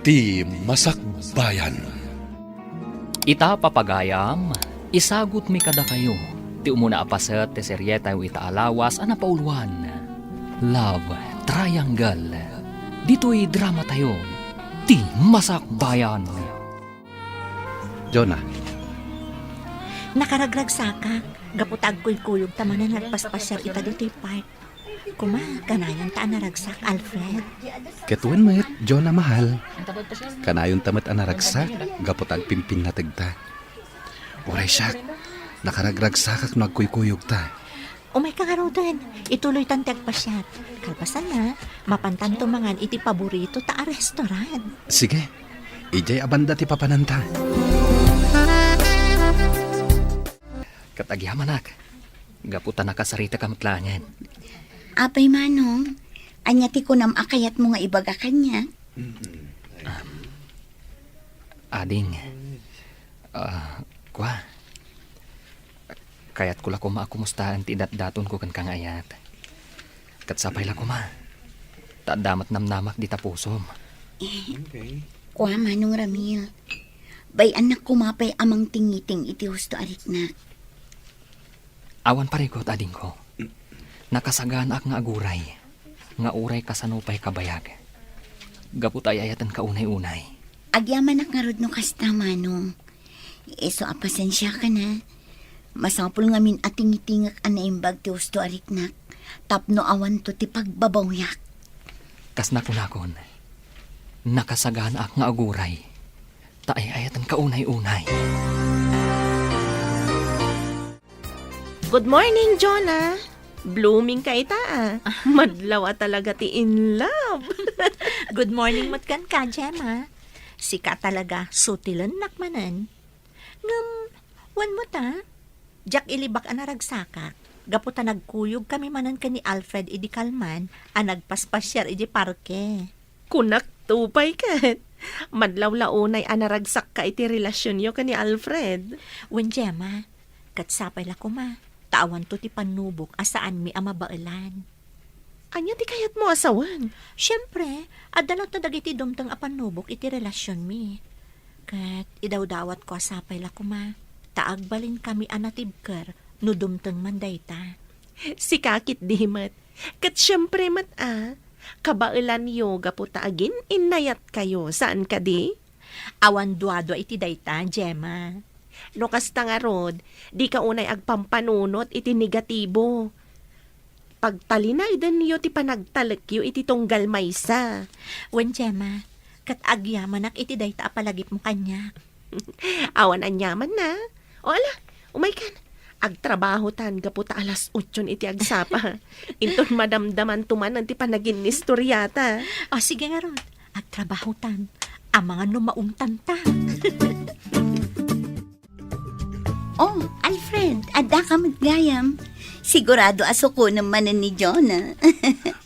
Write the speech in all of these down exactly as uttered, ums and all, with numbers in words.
Ti Masakbayan. Ita, papagayam, isagutmi kadakayo ti umuna a paset ti serietayo ita a lawas a napauluan, Love Triangle. Ditoy dramatayo, Ti Masakbayan. Jonah. Nakaragragsakak, gapu ta agkuykuyog ta manen agpaspasiar ita ditoy park. Kuma, kanayon ta a naragsak, Alfred. Ket wen met, Jonah mahal. Kanayon ta met a naragsak, gapu ta agpimpinnategta. Uray siak, nakaragragsakak no agkuykuyogta. Umayka ngaruden, ituloytan ti agpasiar. Kalpasanna, mapantanto mangan iti paborito ta a restaurant. Sige, idiay a banda ti papananta. Ket agyamanak, gapu ta nakasaritak met laengen. Apay, Manong, ania ti kunam a kayatmo nga ibaga kaniak? Ading, ah, kua, kayatko la koma a kumustaen ti idatdatonko kenka nga ayat. Ket sapay la koma, ta adda met namnamak dita pusom. Kua, Manong Ramil, bay-annak koma pay a mangtingiting iti husto a riknak. Awan parigot, adingko. Nakasaganaak nga aguray, nga uray kasano pay kabayag. Gapu ta ay-ayatenka unay-unay. Agyamanak ngarud no kasta, Manong. Isu a pasensiakan a. Masapul ngamin a tingitingek a naimbag ti husto a riknak, tapno awanto ti pagbabawiak. Kas nakunakon, nakasaganaak nga aguray, ta ay-ayatenka unay-unay. Good morning, Jonah. Blooming ka ita, ah. Madlaw a talaga ti in love. Good morning met kenka, Gemma. Sika talaga, sutilennak manen. Ngem, wen met a, diak ilibak a naragsakak, gapu ta nagkuyog kami manen ken ni Alfred idi kalman a nagpaspasiar iti parke. Kunak to pay ket, madlaw la unay a naragsakka iti relasionyo ken ni Alfred. Wen, Gemma, ket sapay la koma, ta awanto ti pannubok a saanmi a mabaelan. Ania ti kayatmo a sawen? Siempre, adda latta dagiti dumteng a pannubok iti relasionmi. Ket idawdawatko a sapay la koma, ta agbalinkami a natibker no dumteng man dayta. Sika ketdi met. Ket siempre met a, kabaelanyo gapu ta agin-innayatkayo, saan kadi? Awan duadua iti dayta, Gemma. No kasta ngarud, dika unay agpampanunot iti negatibo. Pagtalinaydenyo ti panagtalekyo iti tunggal maysa. Wen, Gemma, ket agyamanak iti dayta a palagipmo kaniak. Awan aniamanna. O ala, umaykan. Agtrabahotan gapu ta alas otson iti agsapa. Inton madamdamanto manen ti panaginnistoriata. O, sige ngarud. Agtrabahotan. Amangan no maungtanta. Oh, Alfred, addaka met gayam. Sigurado a sukonem manen ni Jonah.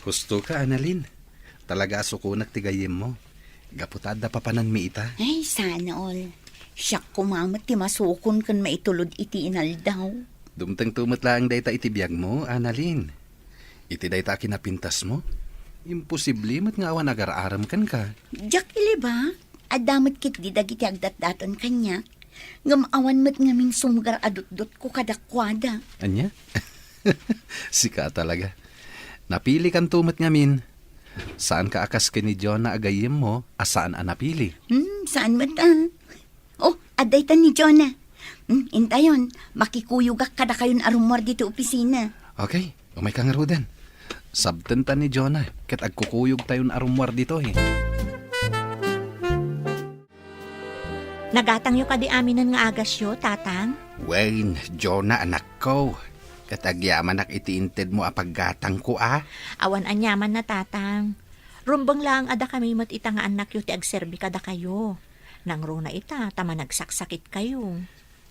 Husto ka, Annalyn. Talaga a sukonak ti gayyemmo. Gapu ta adda papananmi ita. Ay, sana all. Siak koma met ti masukon ken maitulod iti inaldaw. Dumtengto met laeng dayta iti biagmo, Annalyn. Iti dayta a kinapintasmo, imposible met nga awan agar-arem kenka. Diak ilibak, adda met ketdi dagiti agdatdaton kaniak. Ngem awan met ngamin sumgar a dutdotko kadakuada. Ania? Sika talaga. Napilikanto met ngamin. Saanka a kas ken ni Jonah a gayyemmo a saan a napili. Hmm, saan met a? Oh, adda ita ni Jonah. Hmm, intayon, makikuyogak kadakayon a rummuar ditoy opisina. Okay, umayka ngaruden. Sabtenta ni Jonah, ket agkukuyogtayon a rummuar ditoy. Nagatangyo kadi aminen nga agasyo, Tatang? Wen, Jonah, anakko. Ket agyamanak iti intedmo a paggatangko, a? Awan aniamanna, Tatang. Rumbeng laeng a dakami met ita nga annakyo ti agserbi kadakayo. Nangruna ita ta managsaksakitkayo.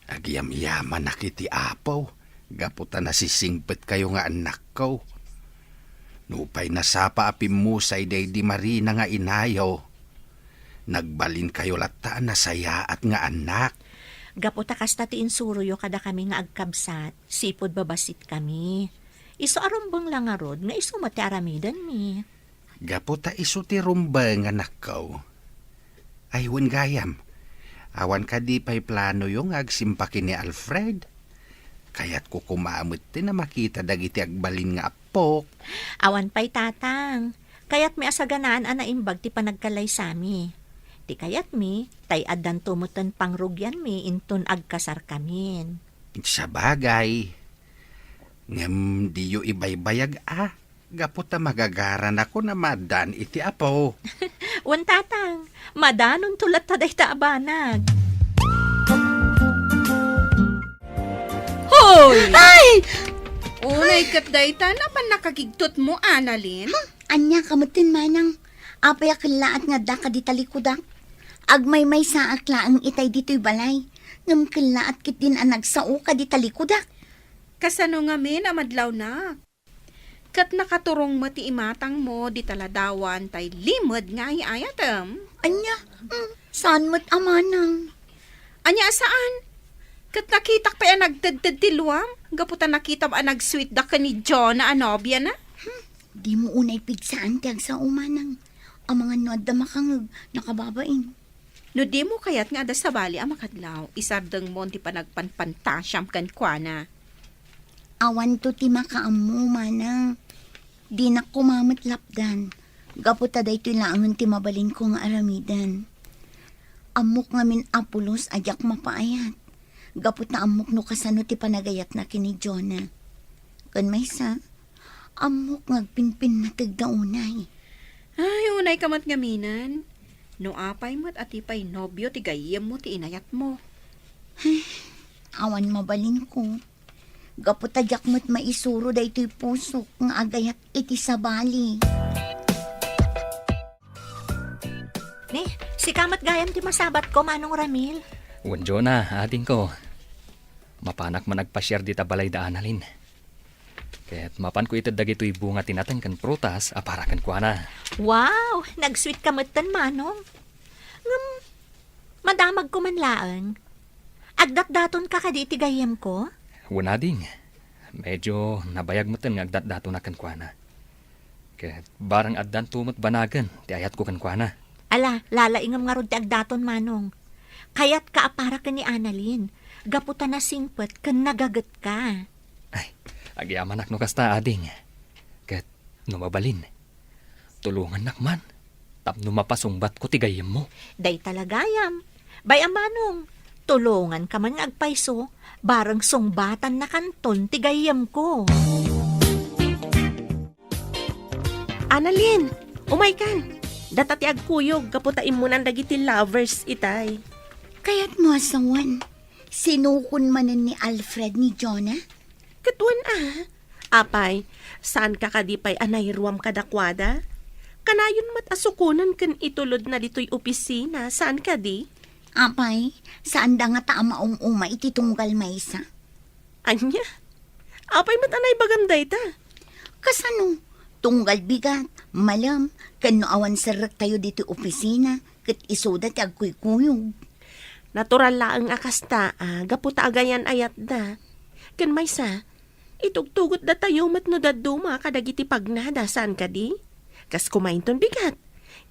Agyamyamanak iti Apo, gapu ta nasisingpetkayo nga annakko. Nupay nasapa a pimmusay daydi Marina nga inayo, nagbalinkayo latta a nasayaat nga annak. Gapu ta kasta ti insuroyo kadakami nga agkabsat, sipud babasitkami. Isu a rumbeng la ngarud nga isu met ti aramidenmi. Gapu ta isu ti rumbeng, anakko, Ay, wen gayam. Awan kadi pay planoyo nga agsimpa ken ni Alfred? Kayatko koma metten a makita dagiti agbalin nga appok. Awan pay, Tatang. Kayatmi a saganaan a naimbag ti panagkalaysami. Ti kayatmi, tay addanto metten pangrugianmi inton agkasarkamin. Sabagay. Ngem diyo ibaybayag a, gapu ta magagaranakon a maaddaan iti apo. Wen, Tatang, madanonto latta dayta a banag. Hoy! Ay! Unay ket dayta, napan nakagigtutmo, Annalyn? Ania ka metten, Manang? Apay a kellaat nga adda ka di talikudak? Agmaymaysaak laeng itay ditoy balay, ngem kellaat ketdin a nagsao ka di talikudak. Kasano ngamin a madlawnak? Ket nakaturong met ti imatangmo dita ladawan tay limed nga ay-ayatem. Ania? Mm, saan met a manang? Ania a saan? Ket nakitak pay a nagtedted ti luam, gapu ta nakitam a nag-sweet da ken ni Jonah a nobiana. Hmm, dimo unay pigsaan ti agsao, manang. Amangan no adda makangeg, nakababain. No dimo kayat nga adda sabali a makadlaw, isardengmon ti panagpanpantasiam kenkuana. Awanto ti makaammo, manang. Dinak koma met lapdan, gapu ta daytoy laengen ti mabalinko nga aramiden. Ammok ngamin a pulos a diak mapaayat, gapu ta ammok no kasano ti panagayatna ken ni Jonah. Ken maysa, ammok nga agpinpinnateg da unay. Ay, unay ka met ngaminen. No apay met a ti pay nobio ti gayyemmo ti inayatmo. Ay, awan mabalinko. Gapu ta diak met maisuro daytoy pusok nga agayat iti sabali. Ni, sika met gayam ti masabatko, Manong Ramil. Wen, Jonah, adingko. Mapanak man agpasiar dita balay da Annalyn. Ket mapanko ited dagitoy bunga ti nateng ken prutas a para kenkuana. Wow! Nag-sweet ka metten, Manong. Ngem, madamagko man laeng. Agdatdatonka kadi iti gayyemko? Wen, ading. Medyo nabayag metten nga agdatdatonak kenkuana. Ket barang addanto met banagen ti ayatko kenkuana. Ala, lalaingem ngarud ti agdaton, Manong. Kayatka a para ken ni Annalyn, gapu ta nasingpet ken nagagetka. Ay, agyamanak no kasta, ading. Ket no mabalin, tulongannak man tapno mapasungbatko ti gayyemmo. Dayta la gayam. Bay-am, Manong, tulonganka man nga agpayso, bareng sungbatannakanton ti gayyemko. Annalyn, umaykan. Data ti agkuyog gapu ta immunan dagiti lovers itay. Kayatmo a sawen, sinukon manen ni Alfred ni Jonah? Ket wen a. Apay, saanka kadi pay a nairuam kadakuada? Kanayon met a sukonen ken itulodna ditoy opisina, saan kadi? Apay, saanda ngata a maum-uma iti tunggal maysa? Ania? Apay met a naibagam dayta? Kasano? Tunggal bigat, malem, ken no awan serrektayo ditoy opisina, ket isuda ti agkuykuyog. Natural laeng a kasta, a, gapu ta agayan-ayatda. Ken maysa, itugtugotdatayo met no dadduma kadagiti pagnada, saan kadi? Kas koma inton bigat,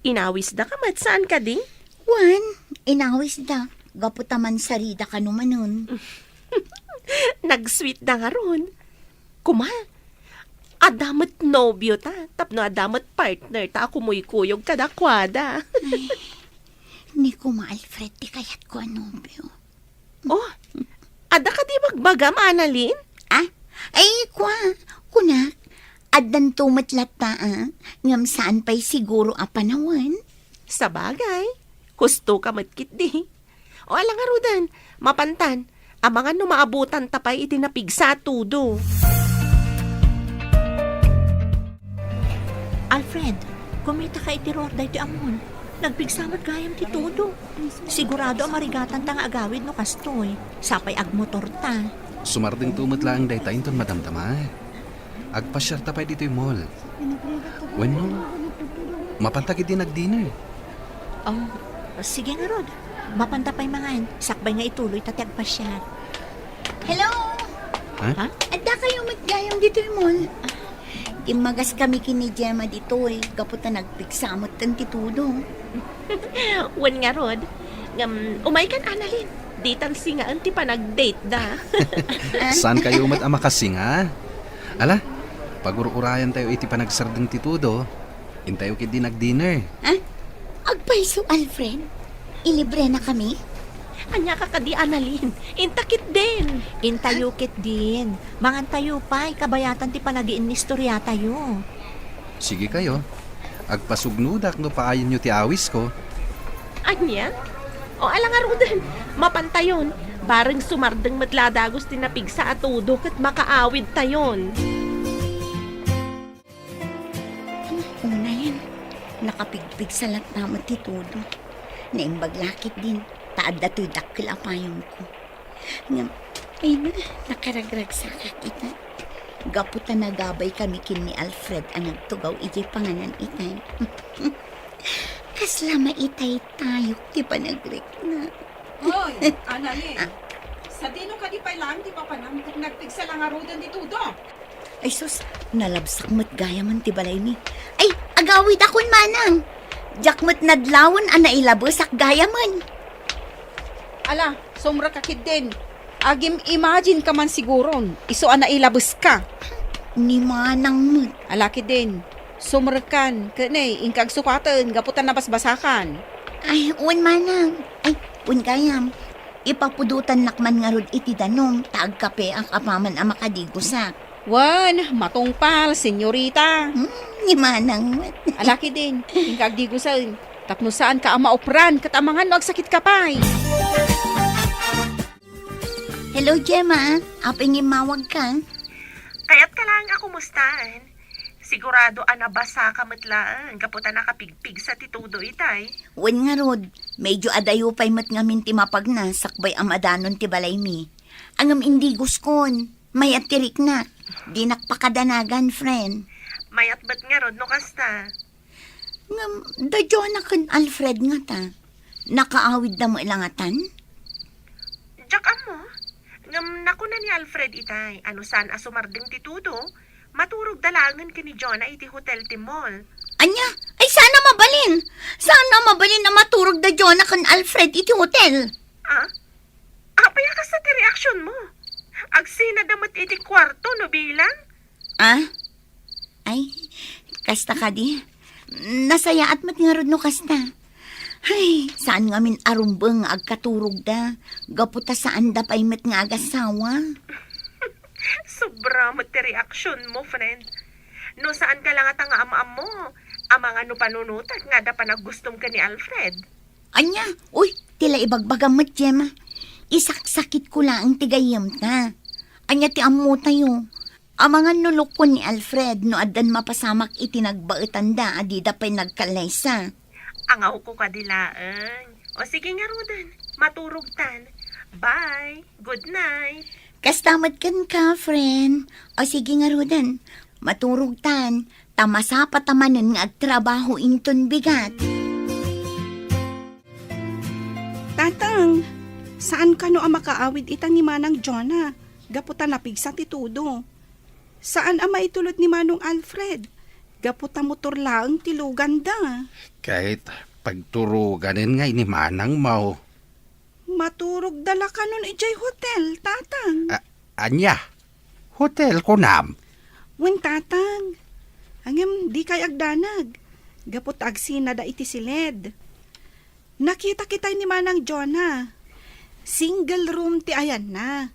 inawisdaka met, saan kadi? Wen, inawisda, gapu ta mansarida kano manen. Nag-sweet da ngarud. Koma, adda met nobio ta, tapno adda met partner ta a kumuykuyog kadakuada. Ay, ni Kuma Alfred ti kayatko a nobio. Oh, adda kadi bagbagam, Annalyn? Ah? Ay, kua, kunak, addanto met latta, a, ngem saan pay siguro a panawen. Sabagay, husto ka met ketdi. O, ala ngaruden, mapantan, amangan no maabutanta pay iti napigsa a tudo. Alfred, kumitaka iti ruar daytoy a mall. Nagpigsa met gayam ti tudo. Sigurado a marigatanta nga agawid no kastoy. Sapay agmotorta. Sumardengto met laeng dayta inton madamdama. Agpasiarta pay ditoy mall. Wenno, mapanta ketdi nag-dinner. Oh, sige ngarud. Mapanta pay mangan. Sakbay nga ituloyta ti agpasiar. Hello! Ha? Ha? Adda kayo met gayam ditoy mall. Immagaskami ken ni Gemma ditoy, gapu ta nagpigsa metten ti tudo. Wen ngarud, ngem umaykan, Annalyn. Ditan singaen ti panagdate da. Saan kayo met a makasinga? Ala, pagur-urayan tayo iti panagsardeng ti tudo. Intayo ketdi nag-dinner. Ah? Agpayso, Alfred? Ilibrenakami? Ania ka kadi, Annalyn? Inta ketdin. Intayo ketdin. Mangantayo pay, kabayatan ti panagiinnistoriatayo. Sige kayo. Agpasugnodak no paayenyo ti awisko. Ania? O, ala ngaruden, mapantayon. Bareng sumardeng met la dagus ti napigsa a tudo ket makaawidtayon. Unayen, nakapigpigsa latta met ti tudo. Naimbag la ketdin, ta adda toy dakkel a payongko. Ngem, ay na, nakaragragsakak ita. Gapu ta nagabay kami ken ni Alfred a nagtugaw idiay panganan itay. Kasla maitaytayok ti panagrikna. Hoy, Annalyn. Ah? Sadino kadi pay laeng ti papanam ket nagpigsa la ngaruden ti tudo? Ay sus, nalabsak met gayamen ti balaymi. Ay, agawidakon manang. Diak met nadlawen a nailabesak gayamen. Ala, sumrekka ketdin. Agim-imagine ka man siguron, isu a nailabeska. Ni manang met. Ala ketdin, sumrekkan, ket ne, inka agsukaten gapu ta nabasbasakan. Ay, wen manang. Ay, wen gayam. Ipapudotannak man ngarud iti danum, ta agkapeak apaman a makadigusak. Wen, matungpal, senyorita. Hmm, ni manang met. Ala ketdin, inka agdigusen. Tapno saanka a maupran, ket amangan no agsakitka pay. Hello, Gemma. Apay nga immawagka? Kayatka laeng a kumustaen. Sigurado a nabasaka met laeng gapu ta nakapigpigsa ti tudo itay. Wen ngarud, medyo adayo pay met ngamin ti mapagna sakbay a madanon ti balaymi. Ngem indiguskon, mayat ti riknak. Dinak pakadanagan, friend. Mayat met ngarud no kasta. Ngem, da Jonah ken Alfred ngata, nakaawidda met la ngatan? Diak ammo. Ngem nakuna ni Alfred itay a no saan a sumardeng ti tudo, maturogda laengen ken ni Jonah iti hotel ti mall. Ania? Ay, saan a mabalin? Saan a mabalin a maturogda Jonah ken Alfred iti hotel? Ah? Apay a kasta ti reaksionmo? Agsinada met iti kuarto no bilang? Ah? Ay, kasta kadi. Nasayaat met ngarud no kasta. Ay, saan ngamin a rumbeng nga agkaturogda, gapu ta saanda pay met nga agasawa. Sobra met ti reaksionmo, friend. No saanka la ngata nga am-ammo, amangan no panunotek nga adda panaggustom ken ni Alfred. Ania? Uy, ti la ibagbagam met, Gemma. Isaksakitko laeng ti gayyemta. Ania ti ammotayo? Amangan no lukon ni Alfred no addan mapasamak iti nagbaetanda a dida pay nagkallaysa. Angawko kadi laeng. O sige ngaruden, maturogtan. Bye. Good night. Kasta met kenka, friend. O sige ngaruden, maturogtan. Ta masapata manen nga agtrabaho inton bigat. Tatang, saan kano a makaawid ita ni Manang Jonah? Gapu ta napigsa ti tudo. Saan a maitulod ni Manong Alfred, gapu ta motor laeng ti luganda. Ket pagturoganen ngay ni Manang Mau. Maturogda la kanon idiay hotel, Tatang. A-, ania? Hotel, kunam? Wen, Tatang. Ngem, dikay agdanag. Gapu ta agsinada iti siled. Nakita kitay ni Manang Jonah. Single room ti ayanna.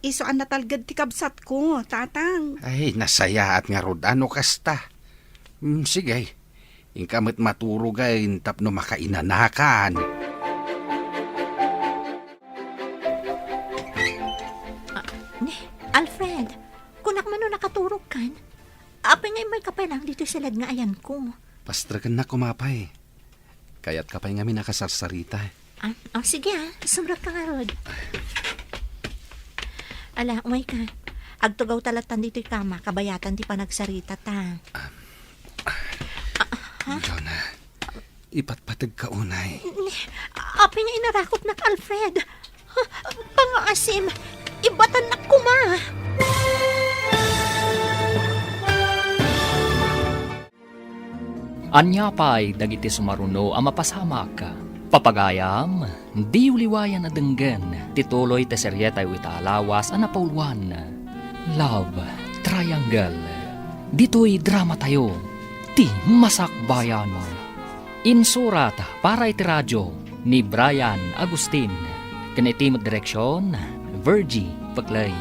Isu a natalged ti kabsatko, Tatang. Ay, nasayaat ngarud a no kasta. Mm, sige. Inka met maturogen tapno makainanakan. Ah, ne, Alfred, kunak man no nakaturogkan? Apay nga immayka pay laeng ditoy siled nga ayanko? Pastrekennak koma pay. Kayatka pay ngamin a kasarsarita. Ah, oh, sige ah. Sumrekka ngarud. Ala, umayka. Agtugawta lattan ditoy kama, kabayatan ti panagsaritata. Ah, ha? Jonah, ipatpategka unay. Apay nga inarakopnak, Alfred? Ha? Pangaasim, ibatannak koma. Ania pay dagiti sumaruno a mapasamak? Papagayam, diyo liwayan a denggen ti tuloy ti serietayo ita a lawas a napauluan, Love Triangle. Ditoy dramatayo, ti Masakbayan. Insurat para iti radio ni Brian Agustin, ken iti met direksion, Virgie Peclay.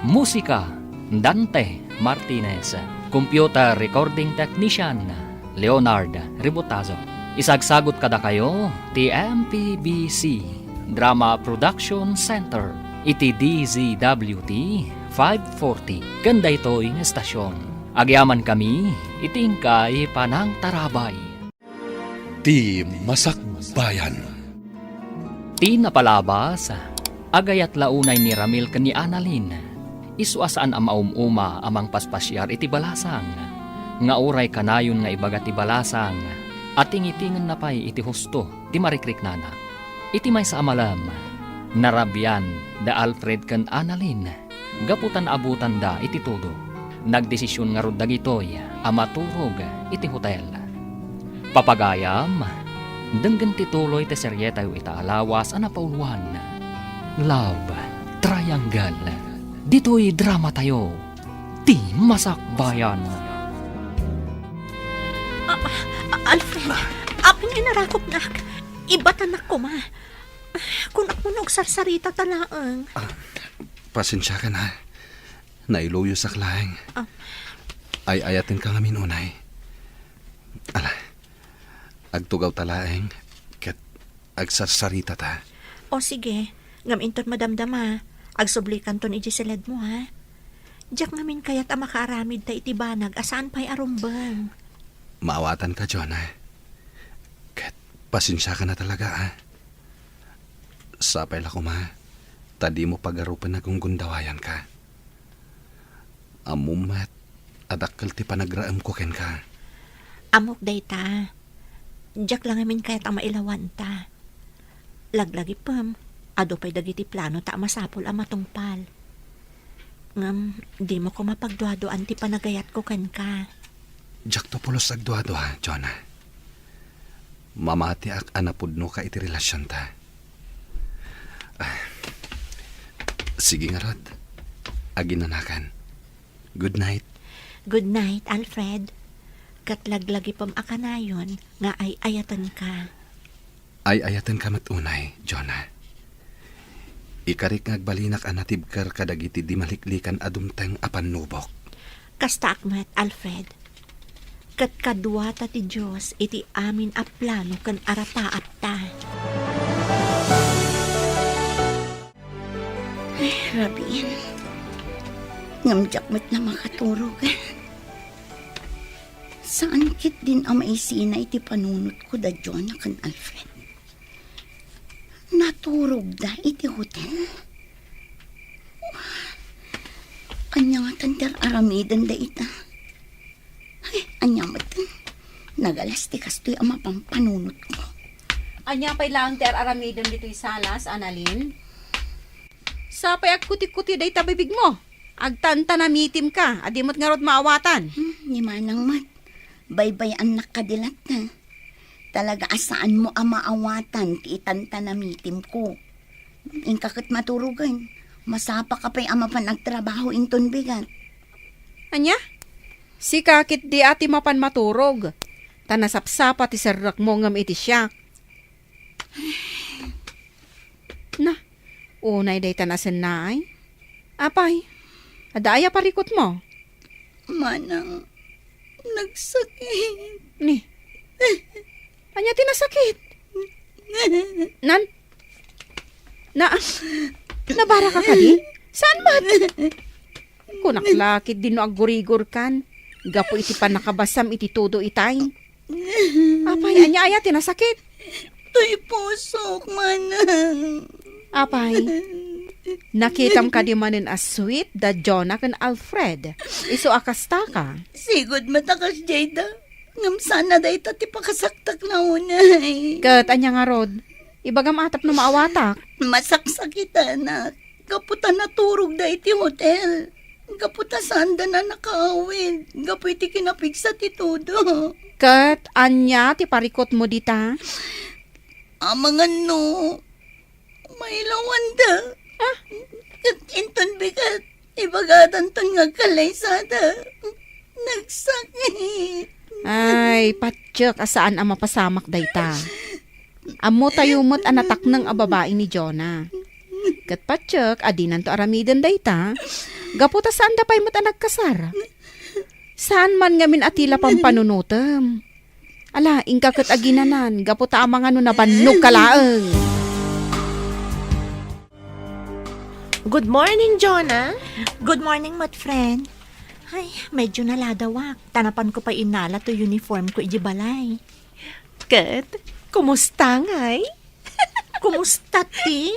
Musika, Dante Martinez. Computer recording technician, Leonard Ributazo. Isagsagut kadakayo ti M P B C Drama Production Center iti D Z W T five forty ken daytoy nga estasion. Agyamankami iti inkay panangtarabay. Ti Masakbayan. Ti napalabas, agayat la unay ni Ramil ken ni Annalyn. Isu a saan a maum-uma a mangpaspasiar iti balasang, nga uray kanayon nga ibaga ti balasang, a tingitingenna pay iti husto ti marikriknana. Iti maysa a malem, narabian da Alfred ken Annalyn gapu ta naabutanda iti tudo. Nagdesision ngarud dagitoy a maturog iti hotel. Papagayam, denggen ti tuloy ti serietayo ita a lawas a napauluan, Love Triangle. Ditoy dramatayo, ti Masakbayan. Ah, ah, Alfred, apay nga inarakupnak? Ibatanak koma. Kunak mo no agsarsarita ta laeng. Ah, pasensiakan, ha. Nailuyosak laeng. Ah. Ay-ayatenka ngamin unay. Ala, agtugaw ta laeng, ket agsarsarita ta. O sige, ngem inton madamdama, agsublikanton idiay siledmo, ha? Diak ngamin kayat a makaaramid ta iti banag a saan pay a rumbeng. Maawatanka, Jonah. Ket pasensiakan a talaga, ha? Sapay la koma, ta dimo pagarupen a gunggundawayanka. Ammom met a dakkel ti panagraemko kenka. Ammok dayta. Diak la ngamin kayat a mailawanta. Laglagipem, adu pay dagiti planota a masapul a matungpal. Ngem, dimo koma pagduaduaan ti panagayatko kenka. Diakto pulos agduadua, Jonah. Mamatiak a napudnoka iti relasionta. Ah, sige ngarud, aginanakan. Good night. Good night, Alfred. Ket laglagipem a kanayon nga ay-ayatenka. Ay-ayatenka met unay, Jonah. Ikarik nga agbalinak a natibker kadagiti di maliklikan a dumteng a pannubok. Kastaak met, Alfred. Ket kaduata ti Dios iti amin a plano ken arapaatta. Ay, rabiin. Ngem diak met la makaturog. Saan ketdin a maisina iti panunotko da Jonah ken Alfred. Naturogda iti hotel? Ania ngatan ti ar-aramidenda ita? Ay, ania met? Nagalas ti kastoy a mapan panunotko. Ania pay laeng ti ar-aramidem ditoy salas, Annalyn? Sapay agkuti-kuti dayta bibigmo. Agtantanamitimka, a di met ngarud maawatan. Hmm, ni Manang met. Baybay-annak kadi latta. Talaga a saanmo a maawatan ti itantanamitimko. Inka ket maturogen. Masapaka pay a mapan agtrabaho inton bigat. Ania? Sika ketdi a ti mapan maturog. Ta nasapsapa ti serrekmo ngem iti siak. Na, unay dayta nasennaay. Apay, adda aya parikutmo? Manang, nagsakit. Ni, ania ti nasakit? Nan, na, nabaraka kadi? Saan met? Kunak la ketdin no aggurigorkan gapu iti pannakabasam iti tudo itay. Apay, ania aya ti nasakit? Toy pusok, Manang. Apay, nakitam kadi manen a sweet da Jonah ken Alfred? Isu a kastaka. Sigud met a kasdiay da. Ngem saan a dayta ti pakasaktak na unay. Ket ania ngarud? Ibagam a tapno maawatak. Masaksakitanak. Gapu ta naturogda iti hotel. Gapu ta saanda a nakaawid. Gapu iti kinapigsa ti tudo. Ket ania ti parikutmo dita? Amangan no mailawanda. Ah? Ket inton bigat, ibagadanton nga agkallaysada. Nagsakit. Ay, patiek a saan a mapasamak dayta. Ammotayo met a natakneng a babai ni Jonah. Ket patiek a dinanto aramiden dayta, gapu ta saanda pay met a nagkasar. Saan man ngamin a ti la pampanunotem. Ala, inka ket aginanan, gapu ta amangan no nabannog ka laeng. Good morning, Jonah. Good morning, met friend. Ay, medyo naladawak. Ta napan ko pay innala to uniform ko iti balay. Ket, kumusta ngay? Kumusta ti?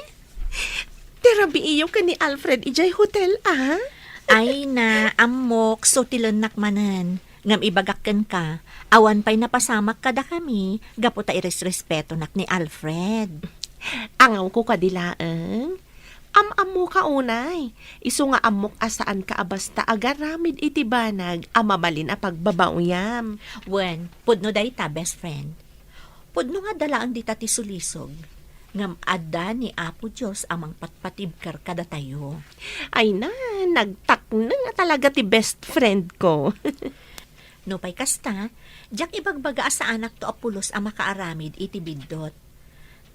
Ti rabiiyo ken ni Alfred idiay hotel, a? Ay na, ammok, sutilennak manen. Ngem ibagak kenka, awan pay napasamak kadakami gapu ta iresrespetonak ni Alfred. Angawko kadi laeng? Am-ammoka unay, isu nga ammok a saanka a basta agaramid iti banag a mabalin a pagbabaoyam. Wen, pudno dayta, best friend. Pudno nga adda laeng dita ti sulisog, ngem adda ni Apo Dios a mangpatpatibker kadatayo. Ay na, nagtakneng a talaga ti best friend ko. Nupay kasta, diak ibagbaga a saanakto a pulos a makaaramid iti biddut.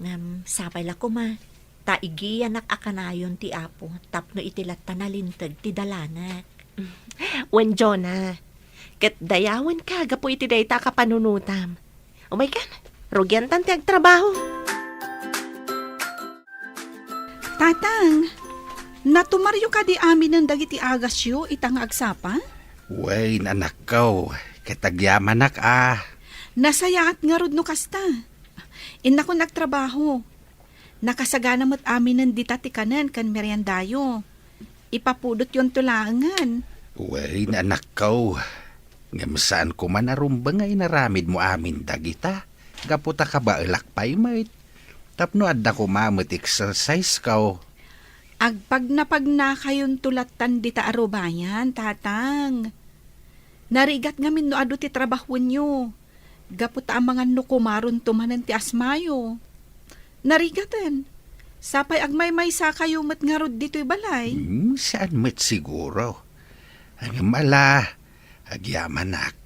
Ngem sapay la koma, ta igiyanak a kanayon ti Apo tapno iti latta nalinteg ti dalanak. Wen, Jonah, ket dayawenka gapu iti dayta a kapanunotam. Umaykan, rugiantan ti agtrabaho. Tatang, natumaryo kadi aminen dagiti agasyo ita nga agsapa? Wen, anakko, ket agyamanak a. Nasayaat ngarud no kasta. Innakon agtrabaho. Nakasagana met aminen dita ti kanen ken meriendayo. Ipapudotyonto laengen. Wen, anakko. Ngem saanko man a rumbeng nga inaramidmo amin dagita, gapu ta kabaelak pay met. Tapno adda koma met exercise ko. Agpagnapagnakayonto lattan dita a rubayan, Tatang. Narigat ngamin no adu ti trabahoenyo. Gapu ta amangan no kumaronto manen ti asmayo. Narigaten. Sapay agmaymaysakayo met ngarud ditoy balay. Hmm, saan met siguro. Ngem ala, agyamanak.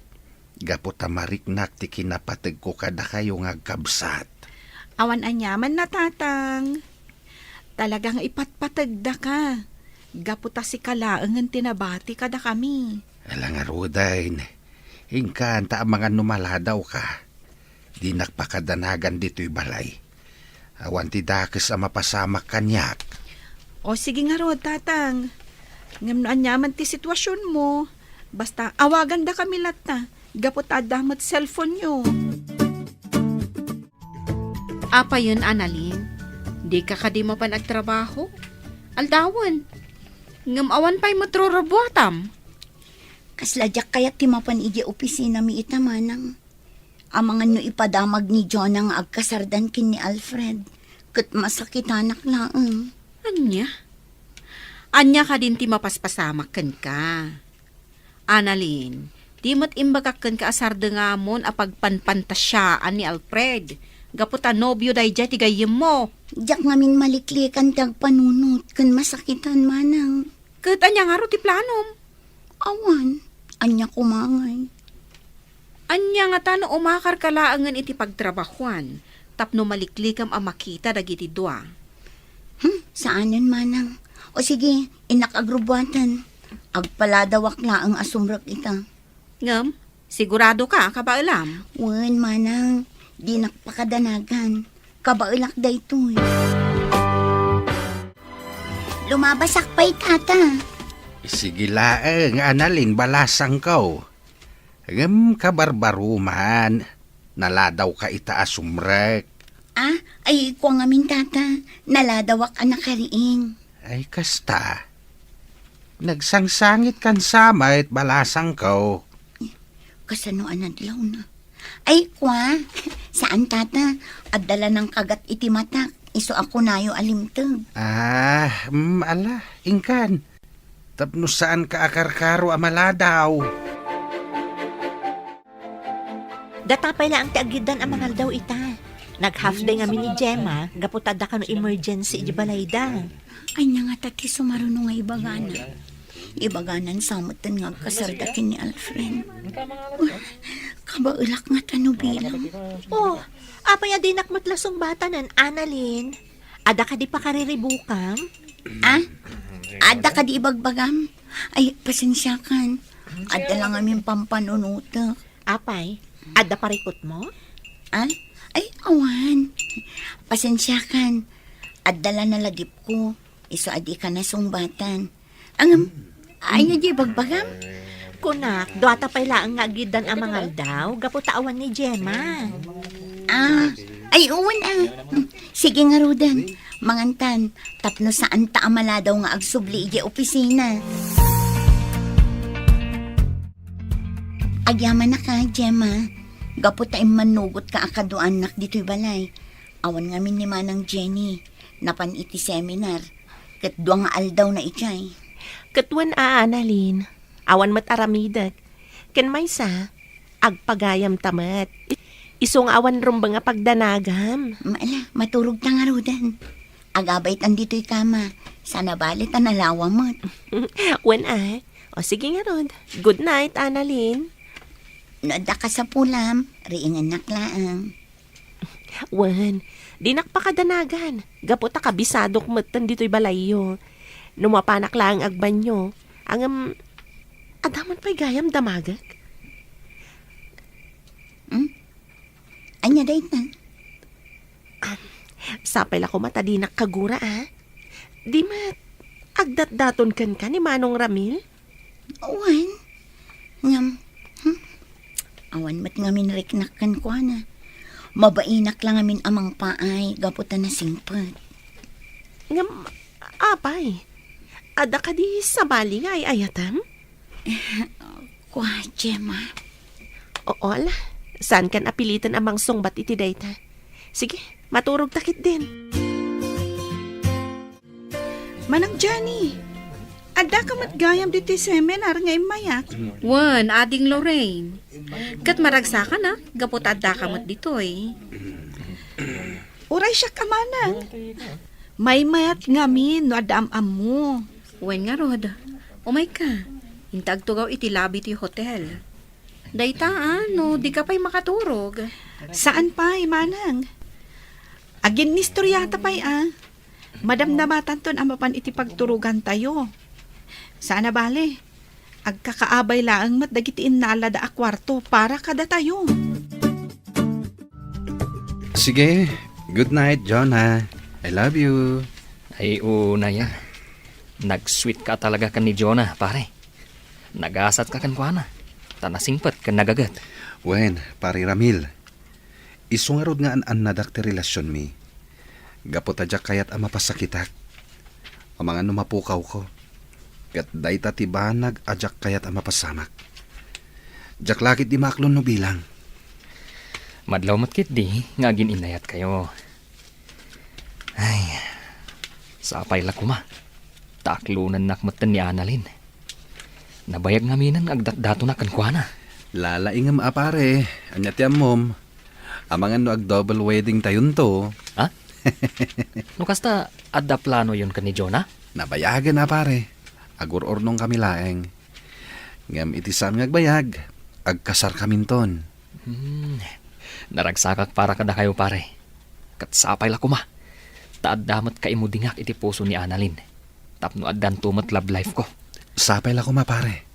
Gapu ta mariknak ti kinapategko kadakayo nga agkabsat. Awan aniaman, Tatang. Talaga nga ipatpategdaka. Gapu ta sika laengen ti nabati kadakami. Ala ngaruden, inkan ta amangan no maladawka. Dinak pakadanagan ditoy balay. Awan ti dakes a mapasamak kaniak. O, sige ngarud, Tatang. Ngem no aniaman ti situasionmo, basta awagandakami latta, gapu ta adda met cellphone-yo. Apayen, Annalyn, dika kadi mapan agtrabaho? Aldawen. Ngem awan pay met rurubbuatam. Kasla diak kayat ti mapan idiay opisinami ita, manang. Amangan no ipadamag ni Jonah nga agkasardan ken ni Alfred, ket masakitanak laeng. Ania? Ania kadin ti mapaspasamak kenka? Annalyn, di met imbagak kenka a sardengamon a pagpanpantasiaan ni Alfred, gapu ta nobio daydiay ti gayyemmo. Diak ngamin maliklikan ti agpanunot ken masakitan, manang. Ket ania ngarud ti planom? Awan, ania koma ngay? Ania ngata no umakarka laengen iti pagtrabahuan tapno maliklikam a makita dagiti dua? Hmm, saanen, manang. O sige, innak agrubbuaten. Agpaladawak laeng a sumrek ita. Ngem, siguradoka a kabaelam? Wen, manang. Dinak pakadanagan. Kabaelak daytoy. Lumabasak pay, tata. Sige laeng, Annalyn, balasangko. Ngem kabarbaroman, naladawka ita a sumrek. Ah, ay, kua ngamin, tata. Naladawak a nakariing. Ay, kasta. Nagsangsangitkan sa met, balasangko. Kasano a nadlawna? Ay, kua, saan, tata. Adda la nangkagat iti matak, isu a kunayo a limteg. Ah, mm, ala, inkan. Tapno saanka a karkaro a maladaw. Data pay laeng ti agiddan a mangaldaw ita. Nag-half day ngamin ni Gemma, gapu ta adda kano emergency iti balayda. Ania ngata ti sumaruno nga ibagana? Ibagana sa metten nga agkasarda ken ni Alfred. Kabaelak ngata no bilang. Oh, apay a dinak met la sungbatanen, Annalyn? Adda kadi pakariribukam? Ah? Adda kadi ibagbagam? Ay, pasensiakan. Adda la ngamin pampanunotek. Apay, adda parikutmo? Ah? Ay, awan. Pasensiakan. Adda la naladipko. Isu a dika nasungbatan. Ngem, ania ti ibagbagam? Kunak, duata pay laeng nga agyuddan a mangaldaw, gapu ta awan ni Gemma. Ah, ay, wen, ah. Sige ngaruden, mangantan, tapno saanta a maladaw nga agsubli idiay opisina. Agyamanak, Gemma, gapu ta immannugotka a kaduaannak ditoy balay. Awan ngamin ni Manang Jenny, napan iti seminar, ket dua nga aldawna idiay. Ket wen, Annalyn, awan met aramidek. Ken maysa, agpagayamta met. Isu nga awan rumbeng a pagdanagam. Ala, maturogta ngaruden. Agabaytan ditoy kama. Saan a bale ta nalawa met. Wen, a. O, sige ngarud. Good night, Annalyn. No adda kasapulam, riingennak laeng. Wen, dinak pakadanagan, gapu ta kabisadok metten ditoy balayyo. No mapanak laeng agbanyo, ngem, adda man pay gayam damagek? Hmm? Ania dayta? Am, sapay la koma ta dinak kagura, a? Di met, agdatdaton kenka ni Manong Ramil? Wen. Ngem, hmm? Awan met ngamin riknak kenkuana. Mabainak la ngamin a mangpaay gapu ta nasingpet. Ngem, apay, adda kadi sabali nga ay-ayatem? Kua, Gemma. Oo, ala. Saankan a piliten a mangsungbat iti dayta. Sige, maturogta ketdin. Manang Jenny, addaka met gayam ditoy seminar nga immayak? Wen, Ading Lorraine. Ket maragsakan a, gapu ta addaka met ditoy. Uray siak a manang. Maymayat ngamin no adda am-ammo. Wen ngarud, umayka. Inta agtugaw iti lobby ti hotel. Dayta, a, no dika pay makaturog. Saan pay, manang. Aginnistoriata pay, a. Madamdamatanton a mapan iti pagturogantayo. Saan a bale, agkakaabay laeng met dagiti innalada a kuarto para kadatayo. Sige, good night, Jonah. I love you. Ay, oo, Naya. Nag-sweet ka talaga ken ni Jonah, pare. Nagasatka kenkuana, ta nasingpet ken nagaget. Wen, Pare Ramil, isu ngarud nga an-annadak ti relasionmi. Gapu ta diak kayat a mapasakitak. Amangan no mapukawko. Ket dayta ti banag a diak kayat a mapasamak. Diak la ketdi maaklon no bilang. Madlaw met ketdi nga agin-innayatkayo. Ay, sapay la koma. Ta aklonennak metten ni Annalyn. Nabayag ngaminen nga agdatdatonak kenkuana. Lalaingem a pare, ania ti ammom? Amangan no ag-double wedding tayonto. Ha? No kasta, adda planoyon ken ni Jonah? Nabayagen a pare. Agur-urnong kami laeng. Ngem iti saan nga agbayag, agkasar kaminton. Hmm. Naragsakak para kadakayo, pare. Ket sapay la koma. Ta adda met kaimudingak iti puso ni Annalyn. Tapno addanto met love life ko. Sapay la koma, pare.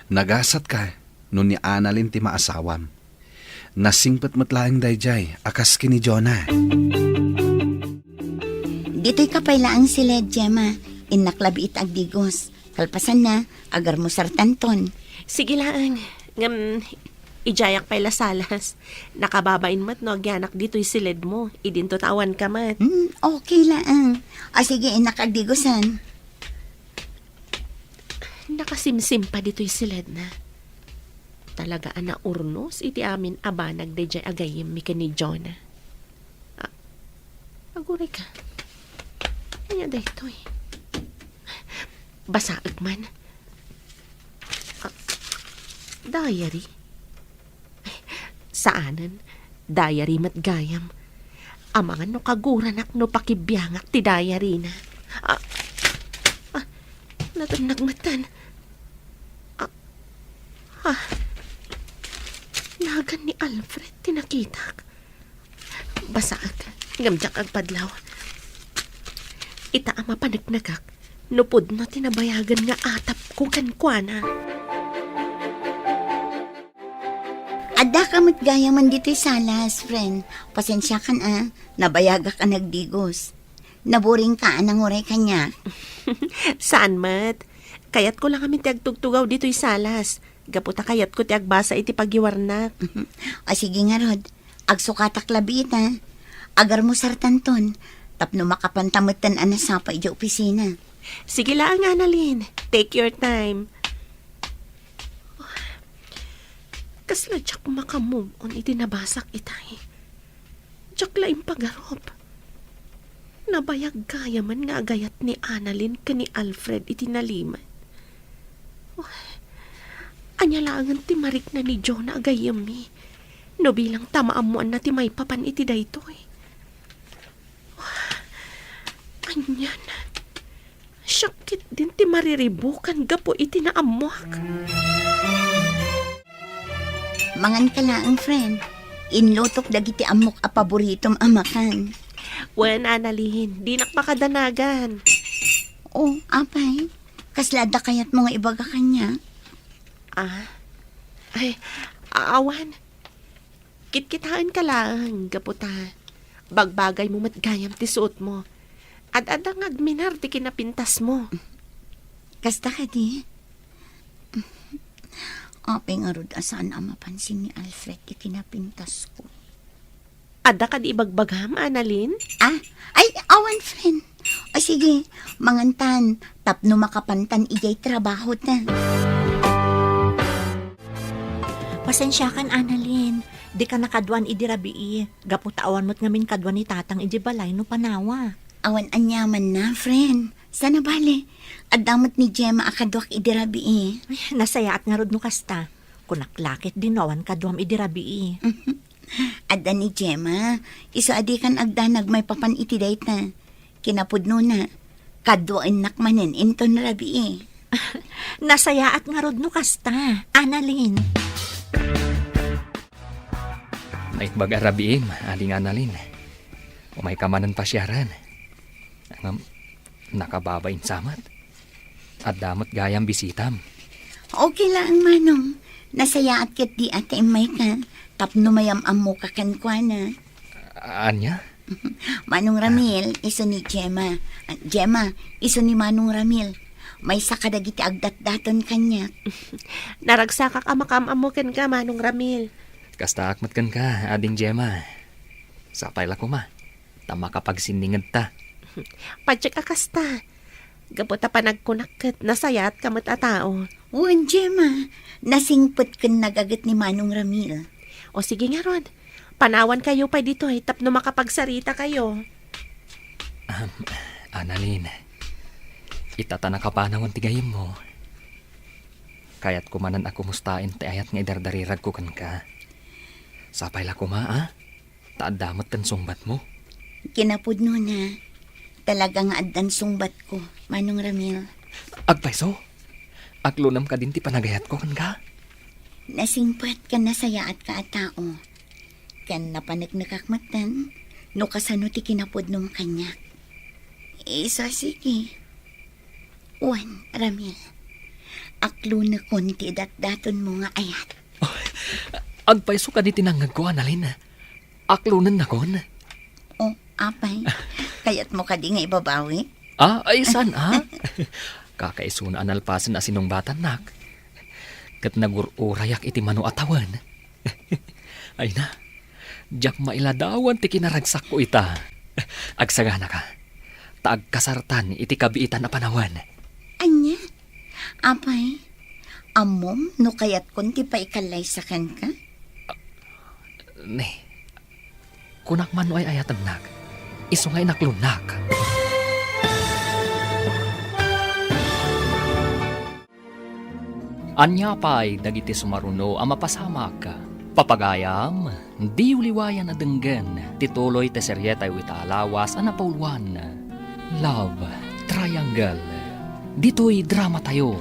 Nagasatka no ni Annalyn ti maasawam. Nasingpet met laeng daydiay a kas ken ni Jonah. Ditoyka pay laeng siled, Gemma. Innak labi ita agdigos. Kalpasanna, agarmusartanton. Sige laeng. Ngem, idiayak pay la salas. Nakababain met no agyanak ditoy siledmo. Idinto ta awanka met. Hmm, okay laeng. O sige, innak agdigosan. Nakasimsim pay ditoy siledna. Talaga a naurnos iti amin a banag daydiay a gayyemmi ken ni Jonah. Ah, aguray ka. Ania daytoy? Basaek man. Ah, diary? Saanen. Diary met gayam. Amangan no kaguranak no pakibiangak ti diary-na. Ah, ah, natennag metten. Ah, ah, nagan ni Alfred ti nakitak. Basaak, ngem diak agpadlaw. Ita a mapaneknekak, no pudno ti nabayagen nga atapko kenkuana. Addaka met gayamen ditoy salas, friend. Pasensiakan a, nabayagak a nagdigos. Naburingka a nanguray kaniak. Saan met. Kayatko la ngamin ti agtugtugaw ditoy salas. Gapu ta kayatko ti agbasa iti pagiwarnak. O sige ngarud, agsukatak labi ita. Agarmusartanton, tapno makapanta metten a nasapa idiay opisina. Sige laeng, Annalyn. Take your time. Kasla diak maka-move on iti nabasak itay. Diak la impagarup. Nabayag gayamen nga agayat ni Annalyn ken ni Alfred iti nalimed. Uy, ania laengen ti marikna ni Jonah a gayyemmi no bilang ta maammoanna ti maipapan iti daytoy? Anian? Siak ketdin ti mariribukan gapu iti naammoak. Manganka laeng, friend. Inlutok dagiti ammok a paboritom a makan. Wen, Annalyn, dinak makadanagan. O, apay? Kasla adda kayatmo nga ibaga kaniak? Ah? Ay, awan. Kitkitaenka laeng, gapu ta bagbagaymo met gayam ti suotmo. Ad-adda nga agminar ti kinapintasmo. Kasta kadi? Apay ngarud a saan a mapansin ni Alfred ti kinapintasko? Adda kadi ibagbagam, Annalyn? Ah? Ay, awan, friend. O sige, mangantan, tapno makapantan idiay trabahota. Pasensiakan, Annalyn. Dika nakaduan idi rabii. Gapu ta awan met ngamin kadua ni Tatang idi balay no panawak. Awan aniamanna, friend. Saan a bale, adda met ni Gemma a kaduak idi rabii. Ay, nasayaat ngarud no kasta. Kunak la ketdi no awan kaduam idi rabii. Adda ni Gemma, isu a dikan agdanag maipapan iti dayta. Kinapudnona, kaduaennak manen inton rabii. Nasayaat ngarud no kasta, Annalyn. Naimbag a rabiim, Ading Annalyn. Umayka manen pasiaren. Ngem, nakababain sa met. Adda met gayam bisitam. Okay laeng, Manong. Nasayaat ketdi a ta immayka tapno mayam-ammoka kenkuana. Ania? Manong Ramil, isu ni Gemma. Ah, Gemma, isu ni Manong Ramil. Maysa kadagiti agdatdaton kaniak. Naragsakak a makaam-ammo kenka, Manong Ramil. Kastaak met kenka, Ading Gemma. Sapay la koma ta makapagsinningedta. Padiak a kasta. Gapu ta panagkunak ket nasayaatka met a tao. Wen, Gemma, nasingpet ken nagaget ni Manong Ramil. O sige ngarud, panawankayo pay ditoy tapno makapagsarita kayo. Ahem, Annalyn, ita ta nakapanawen ti gayyemmo, kayatko manen a kumustaen ti ayat nga idardariragko kenka. Sapay la koma, a? Ta adda met ti sungbatmo. Kinapudnona, talaga nga addan sungbatko, Manong Ramil. Agpayso, aklonem kadin ti panagayatko kenka? Nasingpet ken nasayaatka a tao. Ken napaneknekak metten no kasano ti kinapudnom kaniak. Isu a sige. Wen, Ramil, aklonekon ti idatdatonmo nga ayat. Agpayso kadi ti nangngegko, Annalyn. Aklonennakon. O, apay, kayatmo kadi nga ibabawi? Ah, ay, saan, a? Kakaisuna a nalpasen a sinungbatannak. Ket nagur-urayak iti mano a tawen. Ay na, diak mailadawan ti kinaragsakko ita. Agsaganaka, ta agkasartan iti kabiitan a panawen. Ania? Apay, ammom no kayatkon ti paikallaysa kenka? Ne, kunak man no ay-ayatennak, isu nga inaklonnak. Ania pay dagiti sumaruno a mapasamak? Papagayam, diyo liwayan a denggen ti tuloy ti serietayo ita a lawas a napauluan, Love Triangle. Ditoy dramatayo,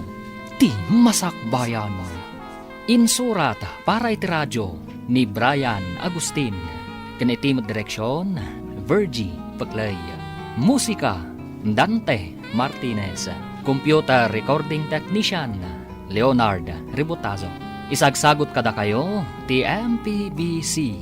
ti Masakbayan. Insurat para iti radio ni Brian Agustin, ken iti met direksion, Virgie Peclay. Musika, Dante Martinez. Computer recording technician, Leonard Rebotazo. Isagsagut kadakayo ti M P B C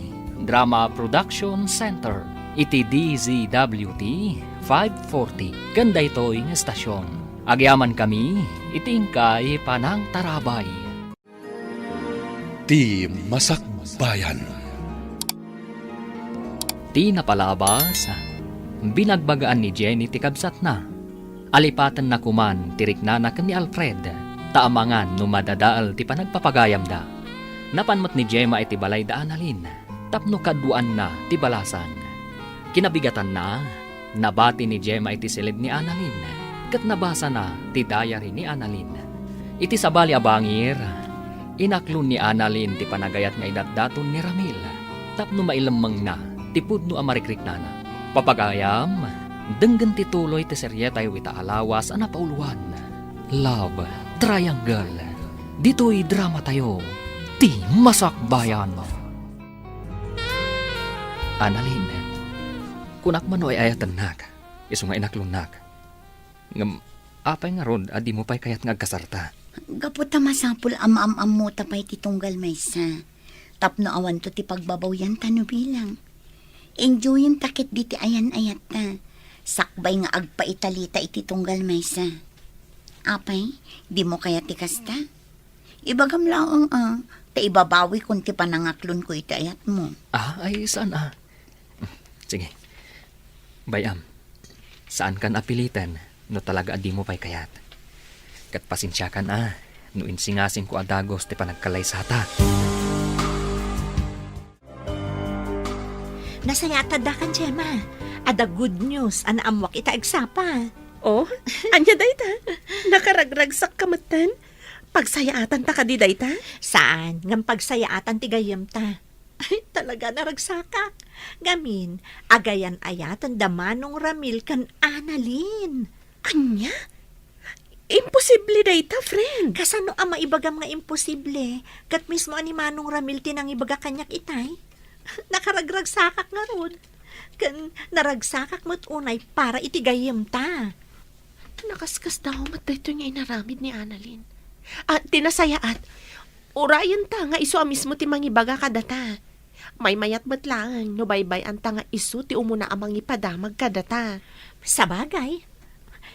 Drama Production Center iti D Z W T five forty ken daytoy nga estasion. Agyaman kami iti inkay panangtarabay. Ti Masakbayan. Ti napalabas, binagbagaan ni Jenny ti kabsatna. Alipatenna koman ti riknana ken ni Alfred, ta amangan no madadael ti panagpapagayamda. Napan met ni Gemma iti balay da Annalyn tapno kaduaanna ti balasang. Kinabigatanna, nabati ni Gemma iti siled ni Annalyn, ket nabasana ti diary ni Annalyn. Iti sabali a bangir, inaklon ni Annalyn ti panagayat nga idatdaton ni Ramil tapno mailemmengna ti pudno a marikriknana. Papagayam, denggen ti tuloy ti serietayo ita a lawas a napauluan, Love Triangle. Ditoy dramatayo, ti Masakbayan. Annalyn, kunak man no ay-ayatennak, isu nga inaklonnak. Ngem apay ngarud a dimo pay kayat nga agkasarta? Gapu ta masapul a maam-ammota pay ti tunggal maysa, tapno awanto ti pagbabawianta no bilang. Enjoyenta ketdi ti ayan-ayatta, sakbay nga agpaitalita iti tunggal maysa. Apay, dimo kayat ti kasta? Ibagam laeng a, ta ibabawikon ti panangaklonko iti ayatmo. Ah, ay, saan a? Sige. Bay-am, saankan a piliten no talaga a dimo pay kayat. Ket pasensiakan a, no insingasingko a dagus ti panagkalaysata. Nasayaat adda kan Gemma. Adda good news a naammoak ita agsapa. Oh, ania dayta? Nakaragragsakka metten? Pagsayaatanta kadi dayta? Saan, ngem pagsayaatan ti gayyemta. Ay, talaga, naragsakak. Ngamin, agayan-ayaten da Manong Ramil ken Annalyn. Ania? Imposible dayta, friend. Kasano a maibagam nga imposible? Ket mismo a ni Manong Ramil ti nangibaga kaniak itay. Nakaragragsakak ngarud. Ken naragsakak met unay para iti gayyemta. Nakaskasdaaw met daytoy nga inaramid ni Annalyn. Ah, ti nasayaat, urayenta nga isu a mismo ti mangibaga kadata. Maymayat met laeng no baybay-anta nga isu ti umuna a mangipadamag kadata. Sabagay,